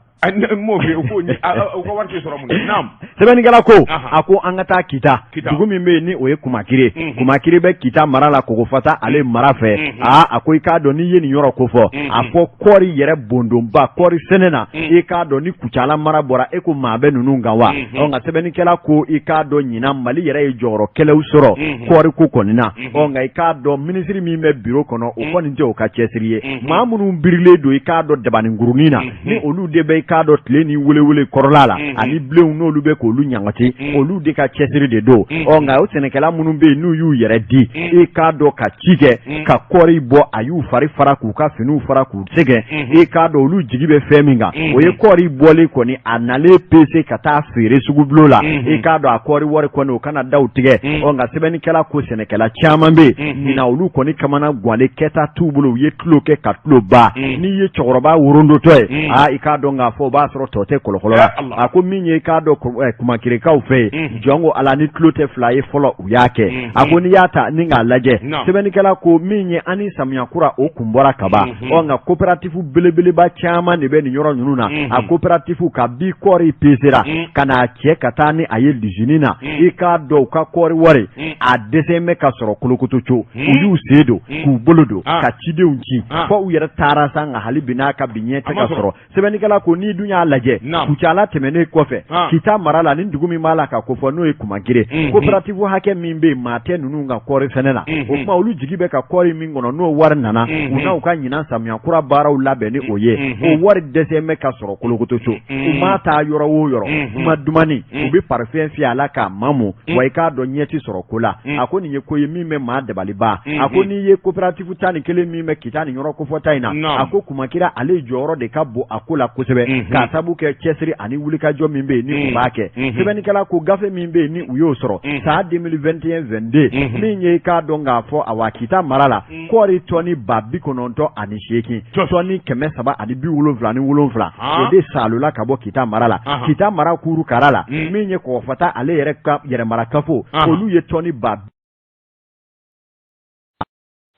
Sɛbɛnnikɛla ko, a ko an ka taa Kita, dugu min bɛ yen ni o ye Kumakiri. Kumakiri bɛ Kita mara la, Kogofasa ale mara fɛ. Aa, a ko i k'a dɔn n'i ye nin yɔrɔ ko fɔ, a fɔ kɔɔri yɛrɛ bondonba kɔɔri sɛnɛ na, i k'a dɔn ni Kucala mara bɔra, e ko maa bɛ ninnu kan wa? Ɔ nka sɛbɛnnikɛla ko i k'a dɔn ɲinan Mali yɛrɛ ye jɔyɔrɔ kɛlɛw sɔrɔ kɔɔri ko kɔni na. Ɔ nka i k'a dɔn minisiri min bɛ biro kɔnɔ, o kɔni tɛ o ka cɛsiri ye. Maa minnu birilen don i k'a dɔn dabaninkurunin na, ni olu de bɛ i k'a dɔn tile ni welewele kɔrɔla la ani bilenw, n'olu bɛ k'olu ɲangati, olu de ka cɛsiri de don. Ɔ nka o sɛnɛkɛla minnu bɛ yen n'u y'u yɛrɛ di i k'a dɔn ka ci kɛ ka kɔɔri bɔ, a y'u fari fara k'u ka finiw fara k'u sɛgɛn, i k'a dɔn olu jigi bɛ fɛn min kan, o ye kɔɔri bɔlen kɔni a nalen pese ka taa feere sugubulon la, i k'a dɔn a kɔɔri wari kɔni o kana da u tigɛ. Ɔ nka sɛbɛnnikɛla ko sɛnɛkɛla caman bɛ yen ɲinan, olu kɔni kamana ganlen, kɛta t'u bolo, u ye tulo kɛ ka tulo ba. N'i ye cɛkɔrɔba worondotɔ ye, aa, i k'a dɔn k'a fɔ o b'a sɔrɔ tɔ tɛ kɔlɔkɔlɔ la. A ko min ye i k'a dɔn Kumakirikaw fɛ yen, jɔn ko Ala, ni tulo tɛ fila ye fɔlɔ u y'a kɛ. A ko n'i y'a ta ni k'a lajɛ, sɛbɛnnikɛla ko min ye an ni samiya kura o kun bɔra kaban. Ɔ nka coopérative belebeleba caman de bɛ nin yɔrɔ ninnu na. A coopérative ka bi kɔɔri pesera ka n'a cɛ ka taa ni a ye lizini na, i k'a dɔn u ka kɔɔri wari a dɛsɛ bɛ ka sɔrɔ kolokotoco. U y'u sen don k'u bolo don ka cidenw ci fo u yɛrɛ taara sa, nka hali bi n'a ka bi ɲɛ tɛ ka sɔrɔ. Sɛbɛnnikɛla ko n'i dun y'a lajɛ, Kucala tɛmɛnen kɔfɛ, Kita mara la, ni dugu min b'a la ka kofɔ n'o ye Kumakire, coopérative hakɛ min bɛ yen, maa tɛ ninnu ka kɔɔri sɛnɛ na. O tuma olu jigi bɛ ka kɔɔri min kɔnɔ, n'o wari nana, u n'u ka ɲinan samiya kura baaraw labɛn ni o ye, o wari dɛsɛ bɛ ka sɔrɔ kolokotoco. U maa taa yɔrɔ o yɔrɔ, kuma dumani u bɛ parfum fiyɛ a la k'a mamu wa, i k'a dɔn ɲɛ tɛ sɔrɔ ko la. A ko nin ye ko ye min bɛ maa dabali ban. A ko n'i ye coopérative 11 min bɛ Kita nin yɔrɔ kofɔta in na, a ko Kumakira ale jɔyɔrɔ de ka bon a ko la kosɛbɛ, k'a sabu kɛ cɛsiri ani wulikajɔ min bɛ yen ni u b'a kɛ. Sɛbɛnnikɛla ko gafe min bɛ yen ni u y'o sɔrɔ san 2021-22, min ye i k'a dɔn k'a fɔ awa Kita mara la, kɔɔri tɔni 98,000, tɔni 377, o de salola ka bɔ Kita mara la. Kita mara kuru kara la, min ye Kɔgɔfata ale yɛrɛ ka yɛrɛmarakafo, olu ye tɔni ba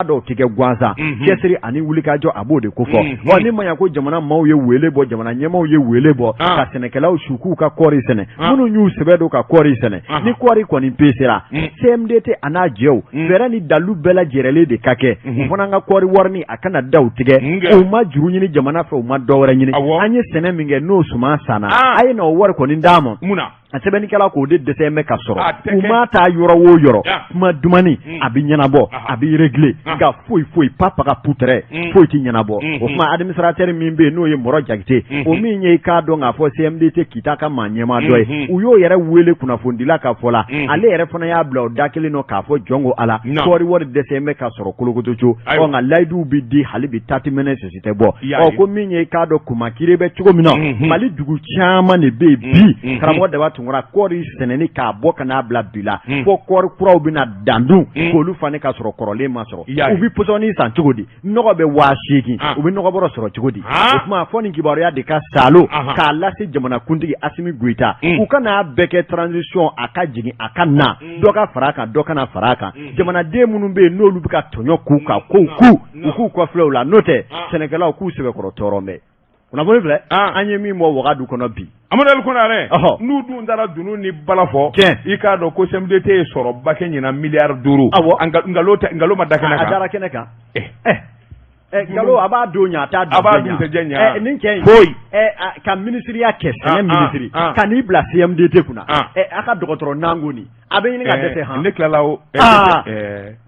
dɔw tɛ kɛ gansan. Cɛsiri ani wulikajɔ, a b'o de kofɔ. Ɔ ni ma ɲa ko jamana maaw ye wele bɔ, jamana ɲɛmaaw ye wele bɔ ka sɛnɛkɛlaw su k'u ka kɔɔri sɛnɛ, minnu y'u sɛbɛ don ka kɔɔri sɛnɛ, ni kɔɔri kɔni pesera, CMDT a n'a jɛw, fɛɛrɛ ni dalu bɛɛ lajɛrɛlen de ka kɛ u fana ka kɔɔri warini a kana da u tigɛ. U ma juru ɲini jamana fɛ, u ma dɔ wɛrɛ ɲini. An ye sɛnɛ min kɛ n'o suman sanna, a ye na o wari kɔni d'an ma. A sɛbɛnnikɛla k'o de dɛsɛ bɛ ka sɔrɔ. U maa taa yɔrɔ o yɔrɔ, kuma dumani a bɛ ɲɛnabɔ, a bɛ régler, nka foyi foyi pa paga putrɛ, foyi tɛ ɲɛnabɔ. O tuma administrateur min bɛ yen n'o ye Mɔrɔ Jakite, o min ye i k'a dɔn k'a fɔ CMDT Kita ka maa ɲɛmaa dɔ ye, u y'o yɛrɛ wele kunnafonidila ka fɔ la, ale yɛrɛ fana y'a bila o da kelen nɔ k'a fɔ jɔn ko Ala, kɔɔri wari dɛsɛ bɛ ka sɔrɔ kolokotoco. Ɔ nka layiduw bɛ di, hali bi tatimɛnɛ sisi tɛ bɔ. Ɔ ko min ye i k'a dɔn Kumakire bɛ cogo min na, Mali dugu caman de bɛ yen bi, karamɔgɔ Daba Tunkara, kɔɔri sɛnɛni k'a bɔ ka n'a bila bi la, fo kɔɔri kuraw bɛna dan dun k'olu fani ka sɔrɔ kɔrɔlen ma sɔrɔ. U bɛ pɔsɔni san cogo di? Nɔgɔ bɛ 8000, u bɛ nɔgɔbɔrɔ sɔrɔ cogo di? O tuma fɔ nin kibaruya de ka salo k'a lase jamanakuntigi Asimi Goyita, u kan'a bɛɛ kɛ transition, a ka jigin a ka na dɔ ka fara a kan, dɔ kana fara a kan. Jamanaden minnu bɛ yen n'olu bɛ ka tɔɲɔ k'u ka kow ku, u k'u kɔfilɛ u la, n'o tɛ sɛnɛkɛlaw k'u sɛbɛkɔrɔ tɔɔrɔ bɛ. Kunnafoni filɛ, an ye min bɔ Wagadu kɔnɔ bi. Amadu Konare, n'u dun taara dunun ni bala fɔ, i k'a dɔn ko CMDT ye sɔrɔba kɛ ɲinan, miliyari 5. Awɔ, nkalon ma da kɛnɛ kan. A dara kɛnɛ kan. Galo a b'a don ɲa a t'a a b'a dugusɛjɛ ɲa. Nin cɛ in foyi. Ka minisiriya kɛ sɛnɛ minisiri ka n'i bila CMDT kunna, a ka dɔgɔtɔrɔ nango nin a bɛ ɲini ka dɛsɛ han. Ne tilala o.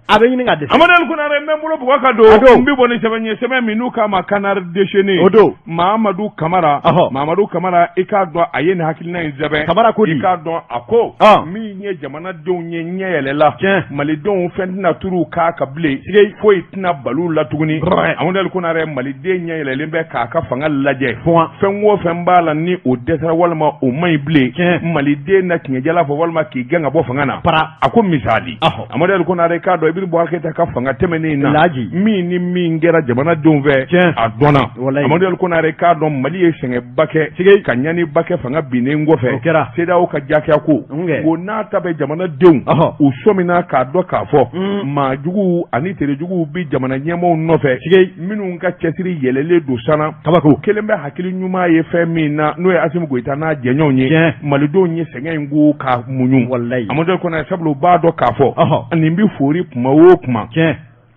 A bɛ ɲini ka dɛsɛ. Amadu El Konare, n bɛ n bolo bugɔ ka don, n bɛ bɔ ni sɛbɛn ye, sɛbɛn min n'u k'a ma Canard déchaîné. O don. Mahamadu Kamara. Mahamadu Kamara, i k'a dɔn a ye nin hakilina in sɛbɛn. Kamara ko di? I k'a dɔn a ko min ye jamanadenw ye ɲɛ yɛlɛla. Malidenw fɛn tɛna turu k'a ka bilen. Foyi tɛna bali la tuguni. Amadu El Konare, maliden ɲɛ yɛlɛlen bɛ k'a ka fanga lajɛ. Fɛn o fɛn b'a la ni o dɛsɛra walima o man ɲi bilen, maliden na tiɲɛjala fɔ walima k'i gɛn ka bɔ fanga na. A ko misali, Amadu El Konare, k'a dɔn Ibrahim Boubacar Keita ka fanga tɛmɛnen na, min ni min kɛra jamanadenw fɛ, a dɔnna. Amadu El Konare, k'a dɔn Mali ye sɛgɛnba kɛ ka ɲaniba kɛ fanga binnen kɔfɛ. CEDEAO ka jagoya ko o n'a ta bɛ jamanadenw u sɔmina k'a dɔn k'a fɔ maajuguw ani terejuguw bɛ jamana ɲɛmaaw nɔfɛ minnu ka cɛsiri yɛlɛlen don sanna. Kabako. Kelen bɛ hakili ɲuman ye fɛn min na, n'o ye Asimi Goyita n'a jɛɲɔgɔnw ye. Malidenw ye sɛgɛn in ko k'a muɲu. Amadu El Konare, sabula u b'a dɔn k'a fɔ nin bɛ foori kuma o kuma,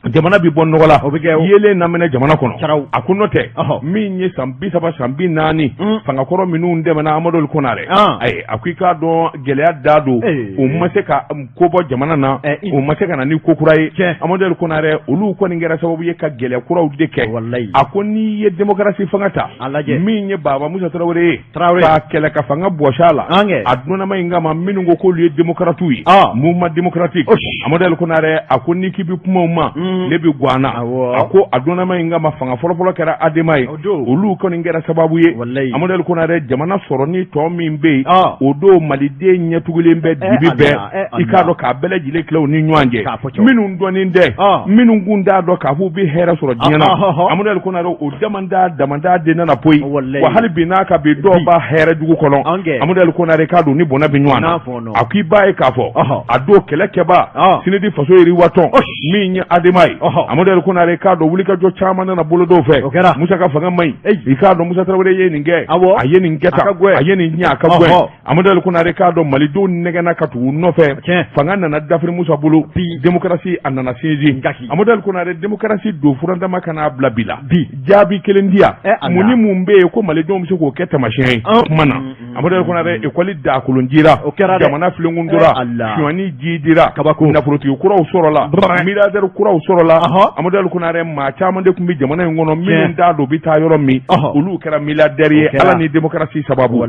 jamana bɛ bɔ nɔgɔ la, o bɛ kɛ yeelen na mɛnɛ jamana kɔnɔ. A ko n'o tɛ, min ye san 30, san 40 fangakɔrɔ minnu tɛmɛna, Amadu El Konare, ayi, a ko i k'a dɔn gɛlɛya da don, u ma se ka ko bɔ jamana na, u ma se ka na ni ko kura ye. Amadu El Konare, olu kɔni kɛra sababu ye ka gɛlɛya kuraw de kɛ. A ko n'i ye démocratie fanga ta, min ye Baba Musa Tarawele ye, k'a kɛlɛ ka fanga bɔsi a la, a dunnama in kama minnu ko k'olu ye démocrates ye, mouvement démocratique. Amadu El Konare, a ko n'i k'i bɛ kuma u ma, ne bɛ gan na. A ko a dunnama in kama fanga fɔlɔfɔlɔ kɛra ADEMA ye, olu kɔni kɛra sababu ye. Amadu El Konare, jamana sɔrɔ ni tɔ min bɛ yen, o don maliden ɲɛtugulen bɛ dibi bɛɛ, i k'a dɔn k'a bɛɛ lajɛlen tila u ni ɲɔgɔn cɛ, minnu dɔnnen tɛ, minnu kun t'a dɔn k'a fɔ u bɛ hɛrɛ sɔrɔ diɲɛ na. Amadu El Konare, o damanda damanda de nana poyi wa hali bi n'a ka bi dɔw b'a hɛrɛ jugu kɔnɔ. Amadu El Konare, k'a don ni bɔnɛ bɛ ɲɔgɔn na. A ko i b'a ye k'a fɔ a don kɛlɛkɛba Sinidi Faso Yiriwatɔn min ye ADEMA ye, Amadu El Konare, k'a dɔn wulikajɔ caman nana bolo dɔw fɛ. Musa ka fanga man ɲi, i k'a dɔn Musa Tarawele ye nin kɛ, a ye nin kɛ tan, a ye nin ɲɛ, a ka gɛlɛn. Amadu El Konare, k'a dɔn malidenw nɛgɛnna ka tugu nɔfɛ, fanga nana dafiri Musa bolo, démocratie a nana sinsin. Amadu El Konare, démocratie don furandama ka n'a bila bi la, bi jaabi kelen di yan, mun ni mun bɛ yen ko malidenw bɛ se k'o kɛ taamasiyɛn ye kuma na? Amadu El Konare, ekɔli dakolon jira, jamana filenkun tora, sonyani ji dira, kabako, nafolotigi kuraw sɔrɔla, milliardaire kuraw sɔrɔla. Amadu El Konare, maa caman de tun bɛ jamana in kɔnɔ minnu t'a dɔn u bɛ taa yɔrɔ min, olu kɛra milliardaire ye Ala ni démocratie sababu.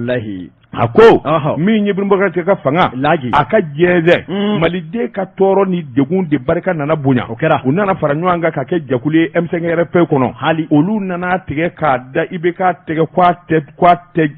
A ko min ye Ibrahim Boubacar ka fanga a ka jɛnsɛn, maliden ka tɔɔrɔ ni degun de barika nana bonya. O kɛra. U nana fara ɲɔgɔn kan ka kɛ jɛkulu ye M5 RFP kɔnɔ. Hali olu nana tigɛ k'a da IBK tɛgɛ k'a tɛ k'a tɛ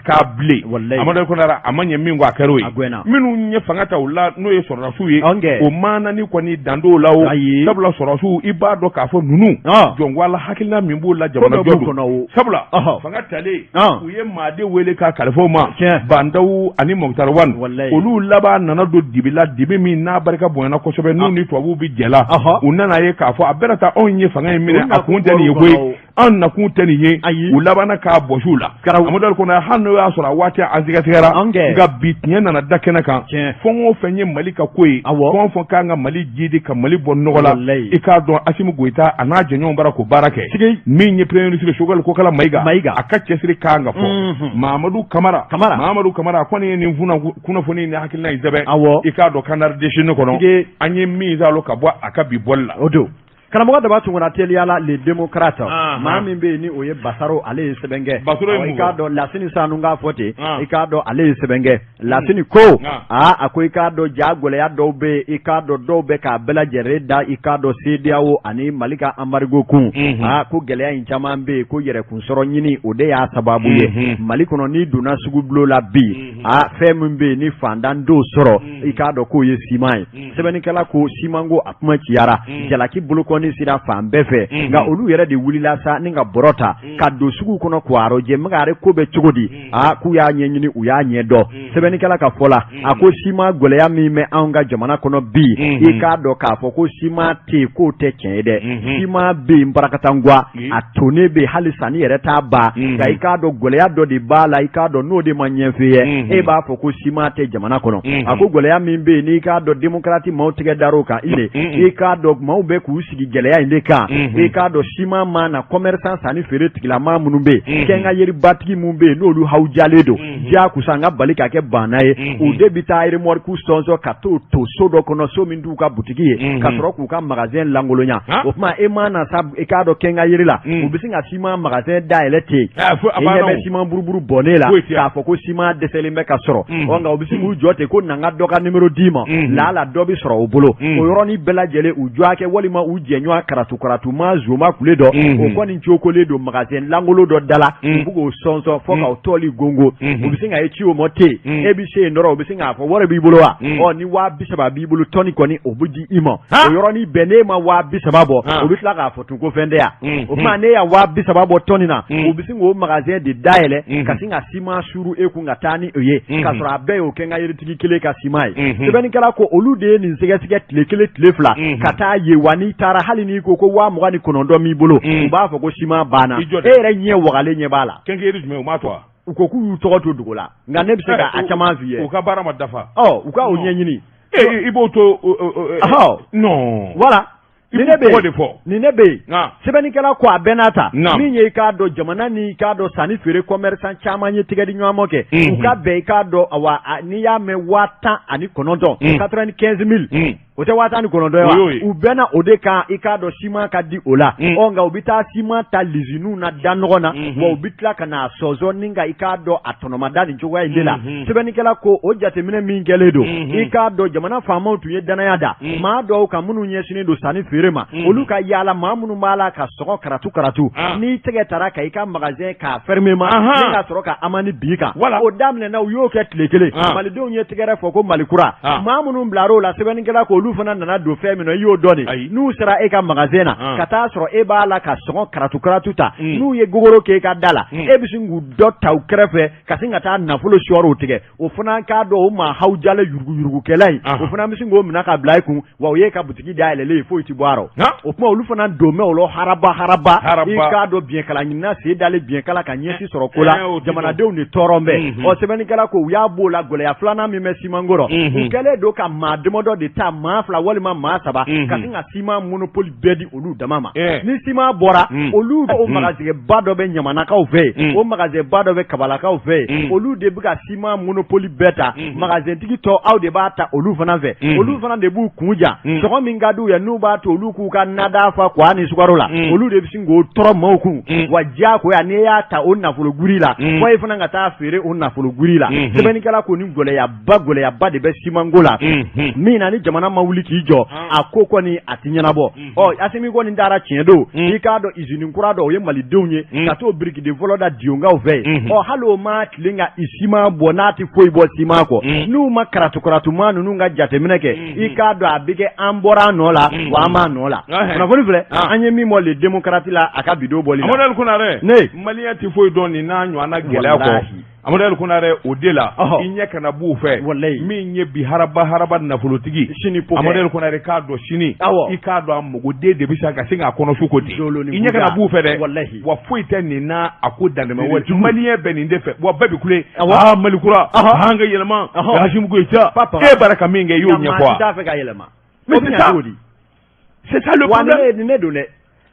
k'a bilen. Amadu El Konare, a ma ɲɛ min kɔ, a kɛra o ye. Minnu ye fanga ta u la, n'o ye sɔrɔdasiw ye, o maanani kɔni dan t'o la o. Sabula sɔrɔdasiw, i b'a dɔn k'a fɔ ninnu jɔn la hakilina min b'u la jamana jɔ don. Sabula fanga talen, u ye maa de wele ka kalifa u ma, Bah N'Daw ani Moctar Ouane. Olu laban nana don dibi la, dibi min n'a barika bonyana kosɛbɛ, n'u ni tubabuw bɛ jɛ la. U nana ye k'a fɔ a bɛna taa, anw ye fanga in minɛ, a kun tɛ nin ye koyi, anw nakun tɛ nin ye. U labanna k'a bɔsi u la. Amadu El Konare, hali n'o y'a sɔrɔ a waati an sigasigara, nka bi tiɲɛ nana da kɛnɛ kan. Fɛn o fɛn ye Mali ka ko ye, fɛn o fɛn kan ka Mali jidi ka Mali bɔ nɔgɔ la, i k'a dɔn Asimi Goyita a n'a jɛɲɔgɔnw bara k'o baara kɛ. Min ye premier ministre Choguel Kokala Mayiga, a ka cɛsiri kan ka fɔ. Mahamadu Kamara, Mahamadu Kamara, a kɔni ye nin kunnafoni ni hakilina in sɛbɛn, i k'a dɔn Canard déchaîné kɔnɔ, an ye min salo ka bɔ a ka bi bɔli la. O don karamɔgɔ Daba Tunkara, teliya la, Le Démocrate, maa min bɛ yen ni o ye Basaro, ale ye sɛbɛn kɛ. I k'a dɔn Lasini Sanu k'a fɔ ten, i k'a dɔn ale ye sɛbɛn kɛ. Lasini ko aa, a ko i k'a dɔn ja gɛlɛya dɔw bɛ yen, i k'a dɔn dɔw bɛ k'a bɛɛ lajɛlen da, i k'a dɔn CEDEAO ani Mali ka embargo kun. Aa, ko gɛlɛya in caman bɛ yen, ko yɛrɛkun sɔrɔ ɲini, o de y'a sababu ye. Mali kɔnɔ, n'i donna sugubulon la bi, aa, fɛn min bɛ yen ni fantan t'o sɔrɔ, i k'a dɔn k'o ye siman ye. Sɛbɛnnikɛla ko simanko a kuma ciyara, jalaki bolokɔni sira fan bɛɛ fɛ, nka olu yɛrɛ de wulila sa ni ka bɔrɔ ta ka don sugu kɔnɔ k'o arɔjɛ magare ko bɛ cogo di. Aa, k'u y'a ɲɛɲini, u y'a ɲɛ dɔn. Sɛbɛnnikɛla ka fɔ la, a ko siman gɛlɛya min bɛ anw ka jamana kɔnɔ bi, i k'a dɔn k'a fɔ ko siman tɛ yen, k'o tɛ tiɲɛ ye dɛ. Siman bɛ yen barakatangwa, a tonnen bɛ yen, hali sanni yɛrɛ t'a ban. Nka i k'a dɔn gɛlɛya dɔ de b'a la, i k'a dɔn n'o de ma ɲɛf'i ye, e b'a fɔ ko siman tɛ jamana kɔnɔ. A ko gɛlɛya min bɛ yen n'i k'a dɔn démocrate maaw tigɛ dar'o kan, i k'a dɔn maaw bɛ k'u sigi gɛlɛya in de kan. I k'a dɔn siman ma na commerçant sanni feere tigilamaa minnu bɛ yen, quincailleribatigi minnu bɛ yen, n'olu hawujalen don diyagosa an ka bali ka kɛ banna ye, u de bɛ taa remorque sɔnsɔn ka t'o to so dɔ kɔnɔ, so min t'u ka butigi ye, ka sɔrɔ k'u ka magasin lankolonya. O tuma e ma na sa, i k'a dɔn quincaillerie la, u bɛ sin ka siman magasin dayɛlɛ ten, i ɲɛ bɛ siman buruburu bɔnnen la, k'a fɔ ko siman dɛsɛlen bɛ ka sɔrɔ. Ɔ nka u bɛ sin k'u jɔ ten ko na n ka dɔ ka numéro d'i ma, laala dɔ bɛ sɔrɔ o bolo. O yɔrɔnin bɛɛ lajɛlen u jɔakɛ walima u jɛɲɔgɔn karatu karatu maa zoma kule dɔ, o kɔni cokolen don magasin lankolon dɔ da la, u bɛ k'o sɔnsɔn fo k'o tɔli gongo. U bɛ sin ka e ci o ma ten, e bɛ se yen dɔrɔn, u bɛ sin k'a fɔ wari b'i bolo wa? Ɔ ni 30 000 b'i bolo, tɔni kɔni o bɛ di i ma. O yɔrɔnin bɛɛ n'e ma 30 000 bɔ, u bɛ tila k'a fɔ tun ko fɛn tɛ yan. O tuma ne ya 30 000 bɔ tɔni na, u bɛ sin k'o magasin de dayɛlɛ ka sin ka siman suru e kun ka taa ni o ye, k'a sɔrɔ a bɛɛ y'o quincaillerietigi kelen ka siman ye. Sɛbɛnnikɛla ko olu de ye nin sɛgɛsɛgɛ tile kelen tile fila ka taa ye wa n'i taara, hali n'i ko ko 29,000 b'i bolo, u b'a fɔ ko siman banna. E yɛrɛ ɲɛ wagalen ɲɛ b'a la. Quincaillerie jumɛn? U m'a to wa? U ko k'u y'u tɔgɔ to dogo la, nka ne bɛ se ka a caman f'i ye. U ka baara ma dafa. Ɔ u ka o ɲɛɲini. I b'o to. Non. Voilà. Ni ne bɛ de fɔ. Ni ne bɛ yen, sɛbɛnnikɛla ko a bɛɛ n'a ta min ye, i k'a dɔn jamana ni i k'a dɔn sanni feere commerçant caman ye tigɛ di ɲɔgɔn ma kɛ, u ka bɛn i k'a dɔn awa n'i y'a mɛn 19,000, 95 000, o tɛ 19,000 ye wa? U bɛnna o de kan, i k'a dɔn siman ka di o la. Ɔ nka u bɛ taa siman ta liziniw na da nɔgɔ na, wa u bɛ tila ka n'a sɔnsɔn ni ka i k'a dɔn a tɔnɔmada nin cogoya in de la. Sɛbɛnnikɛla ko o jateminɛ min kɛlen don, i k'a dɔn jamana faamaw tun ye danaya da maa dɔw kan minnu ɲɛsinnen don sanni feere ma, olu ka yaala maa minnu b'a la ka sɔngɔ karatu karatu, n'i tɛgɛ taara ka i ka magasin k'a fermer ma ni ka sɔrɔ ka amende bin i kan. O daminɛna, u y'o kɛ tile kelen, malidenw ye tɛgɛrɛ fɔ ko Mali kura. Maa minnu bilar'o la, sɛbɛnnikɛla ko olu fana nana don fɛn min na, i y'o dɔn de. N'u sera e ka magasin na ka taa sɔrɔ e b'a la ka sɔngɔ karatu karatu ta, n'u ye gogoro k'e ka da la, e bɛ sin k'u dɔ ta u kɛrɛfɛ ka sin ka taa nafolo sɔɔri o tigɛ. O fana k'a dɔn o maa hawujalen yuruguyurugukɛla in, o fana bɛ sin k'o minɛ ka bila i kun, wa o ye ka butigi dayɛlɛlen ye, foyi tɛ bɔ a rɔ. O tuma olu fana don bɛ o la haraba haraba, i k'a dɔn biɲɛkala ɲinina sen dalen biɲɛkala ka ɲɛsi sɔrɔ ko la, jamanadenw de tɔɔrɔ bɛ. Ɔ sɛbɛnnikɛla ko u y'a b'o la, gɛlɛya filanan min bɛ simanko rɔ, u kɛlen don ka maa damadɔ de ta, maa fila walima maa saba, ka sin ka siman monopole bɛɛ di olu dama ma. Ni siman bɔra, olu o magasinba dɔ bɛ ɲamanakaw fɛ yen, o magasinba dɔ bɛ kabalakaw fɛ yen, olu de bɛ ka siman monopole bɛɛ ta. Magasintigi tɔ aw de b'a ta olu fana fɛ, olu fana de b'u kun ja sɔngɔ min ka d'u ye, n'u b'a to olu k'u ka nada fa kwa ni sukaro la, olu de bɛ sin k'o tɔrɔ maaw kun. Wa diyagoya n'i y'a ta o nafolo guri la, fo e fana ka taa feere o nafolo guri la. Sɛbɛnnikɛla ko ni gɛlɛyaba gɛlɛyaba de bɛ simanko la min na, ni jamana ma wuli k'i jɔ, a ko kɔni a tɛ ɲɛnabɔ. Ɔ Asimi kɔni taara tiɲɛ don, i k'a dɔn usine kura dɔ o ye malidenw ye ka t'o birikiden fɔlɔ da Diyonkaw fɛ yen. Ɔ hali o ma tilen ka siman bɔ, n'a tɛ foyi bɔ siman kɔ, n'u ma karatu-karatuma ninnu ka jateminɛ kɛ, i k'a dɔn a bɛ kɛ an bɔra a nɔ la, wa an b'a nɔ la. Kunnafoni filɛ an ye min bɔ Le Démocrate la a ka bi don bɔli la. Amadu Konare, ne maliyɛn tɛ foyi dɔn nin n'a ɲɔgɔnna gɛlɛya kɔ. Amadu Konare, o de la i ɲɛ kana b'u fɛ min ye bi haraba haraba nafolotigi sini Amadu Konare k'a dɔn sini i k'a dɔn a mɔgɔden de bɛ se ka se k'a kɔnɔ su ko ten, i ɲɛ kana b'u fɛ dɛ, wa foyi tɛ nin na a ko dantɛmɛ wale. Maliyɛn bɛ nin de fɛ, wa bɛɛ bɛ kule aa Mali kura an ka yɛlɛma, Asimi Goyita e bɔra ka min kɛ i y'o ɲɛfɔ wa? T'a fɛ ka yɛlɛma. Mais c'est ça, c'est ça le problème. Wa ne don dɛ,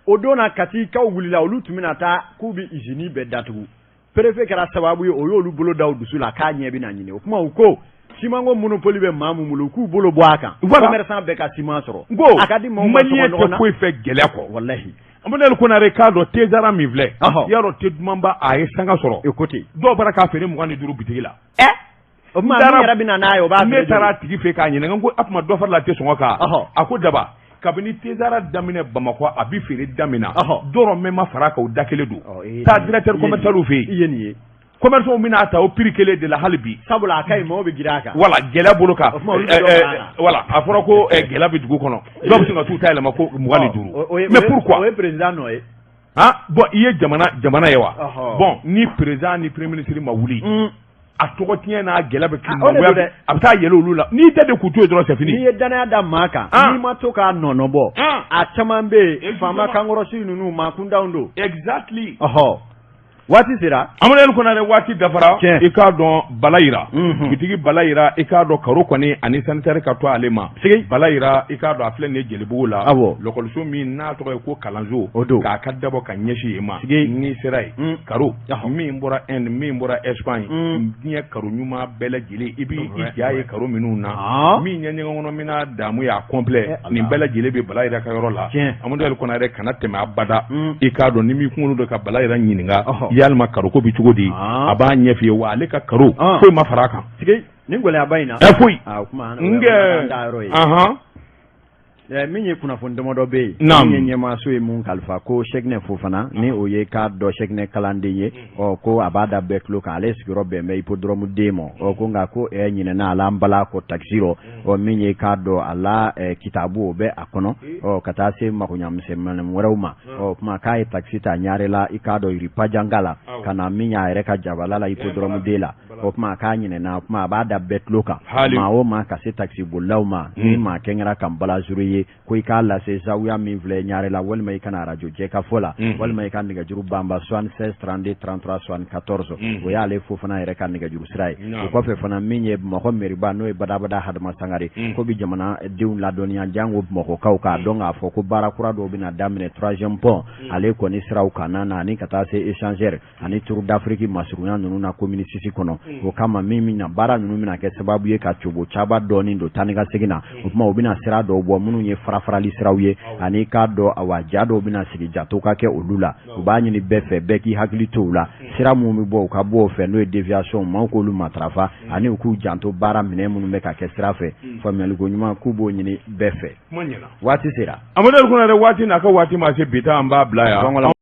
o don na Katikaw wulila, olu tun bɛna taa k'u bɛ usine bɛɛ datugu, préfet kɛra sababu ye o y'olu bolo da u dusu la k'a ɲɛ bɛna ɲini. O kuma u ko simanko monopole bɛ maa min bolo, u k'u bolo bɔ a kan, commerçant bɛɛ ka siman sɔrɔ. N ko a ka di maaw ma, maliyɛn tɛ foyi fɛ gɛlɛya kɔ. Walahi. Amadu Konare k'a dɔn tezara min filɛ, i y'a dɔn te dumanba a ye sanga sɔrɔ. E ko ten. Dɔw bɔra k'a feere 25 bitigi la. Ɛ o tuma min yɛrɛ bɛ na n'a ye, o b'a feere. Ne taara a tigi fɛ k'a ɲininka ko a tuma dɔ farala te sɔngɔ kan. A ko daba kabini tezara daminɛ Bamakɔ a bɛ feere daminɛ, dɔrɔmɛ ma fara a kan, o da kelen don. Taa directeur commercial fɛ yen. I ye nin ye. Commerçant bɛna ta o prix kelen de la hali bi. Sabula a ka ɲi, maaw bɛ girin a kan. Voilà, gɛlɛya bolo kan. Voilà, a fɔra ko gɛlɛya bɛ dugu kɔnɔ, dɔw bɛ sin ka t'u ta yɛlɛma ko 25. Mais pourquoi? O ye président nɔ ye. Ah bon, i ye jamana jamana ye wa? Bon, ni président ni premier ministre ma wuli, a tɔgɔ tiɲɛ n'a gɛlɛya bɛ kɛ, a bɛ taa yɛlɛ olu la. N'i tɛ de k'u to yen dɔrɔn, c'est fini. N'i ye danaya da maa kan, n'i ma to k'a nɔnɔ bɔ, a caman bɛ yen, faama kankɔrɔsi ninnu maa kuntanw don. Exactly. Ɔhɔ. Waati sera. Amadu Konare, waati dafara. I k'a dɔn Balayira, dugutigi Balayira, i k'a dɔn karo kɔni ani sanitaire ka to ale ma. Balayira, i k'a dɔn a filɛ nin ye Jelibugu la, lɔkɔliso min n'a tɔgɔ ye ko kalanso, o don k'a ka dabɔ ka ɲɛsin yen ma. N'i sera yen, karo min bɔra Inde, min bɔra Espagne, diɲɛ karo ɲuman bɛɛ lajɛlen, i b'i ja ye karo minnu na, min ye ɲɛgɛn kɔnɔ minɛn damu y'a complet, nin bɛɛ lajɛlen bɛ Balayira ka yɔrɔ la. Amadu Konare, kana tɛmɛ abada. I k'a dɔn ni m'i kunkolo don ka Balayira ɲininka yalima karoko bɛ cogo di, a b'a ɲɛf'i ye, wa ale ka karo foyi ma fara a kan. Nin gɛlɛyaba in na. Ɛ foyi. Min ye kunnafoni damadɔ bɛ yen, min ye ɲɛmaaso ye mun kalifa ko Sɛkinɛ Fofana, ni o ye k'a dɔn Sɛkinɛ kalanden ye, ɔ ko a b'a da bɛɛ tulo kan, ale sigiyɔrɔ bɛn bɛ hippodrome D ma. Ɔ ko nka ko ɲinɛna a la n bala ko takisi rɔ, ɔ min ye k'a dɔn a la kitabu o bɛ a kɔnɔ, ɔ ka taa se makoɲamisɛnmanin wɛrɛw ma. Ɔ kuma k'a ye takisi ta Ɲarela, i k'a dɔn rue Pajanga la, ka na min y'a yɛrɛ ka jabala la hippodrome D la. O tuma k'a ɲinɛna, o tuma a b'a da bɛɛ tulo kan, maa o maa ka se takisibolilaw ma, ni maa kɛra ka balazuru ye, ko i k'a lase zawiya min filɛ Ɲarela, walima i ka na arajo Jɛkafɔ la, walima i ka nɛgɛjuru banba 76 32 33 74, o y'ale Fofana yɛrɛ ka nɛgɛjuru sira ye. O kɔfɛ fana, min ye Bamakɔ meriba, n'o ye Badabada Hadama Sangare, ko bɛ jamanadenw ladɔnniya, janko Bamakɔkaw k'a dɔn k'a fɔ ko baara kura dɔw bɛna daminɛ troisième pont ale kɔni siraw kan na, ani ka taa se échangeur ani Tour d'Afrique masurunya ninnu na commune 6 kɔnɔ. O kama min bɛna baara ninnu bɛna kɛ sababu ye ka cobo caba dɔɔni don taa ni ka segin na. O tuma u bɛna sira dɔw bɔ minnu ye farafarali siraw ye, ani k'a dɔn awa ja dɔw bɛna sigi jato ka kɛ olu la. U b'a ɲini bɛɛ fɛ, bɛɛ k'i hakili to u la, sira minnu bɛ bɔ, u ka bɔ o fɛ, n'o ye déviation, maaw k'olu matarafa, ani u k'u janto baara minɛn minnu bɛ ka kɛ sira fɛ. Faamuyaliko ɲuman, k'u b'o ɲini bɛɛ fɛ. Waati sera. Amadu Konare, waati n'a ka waati ma se, bi ta an b'a bila yan.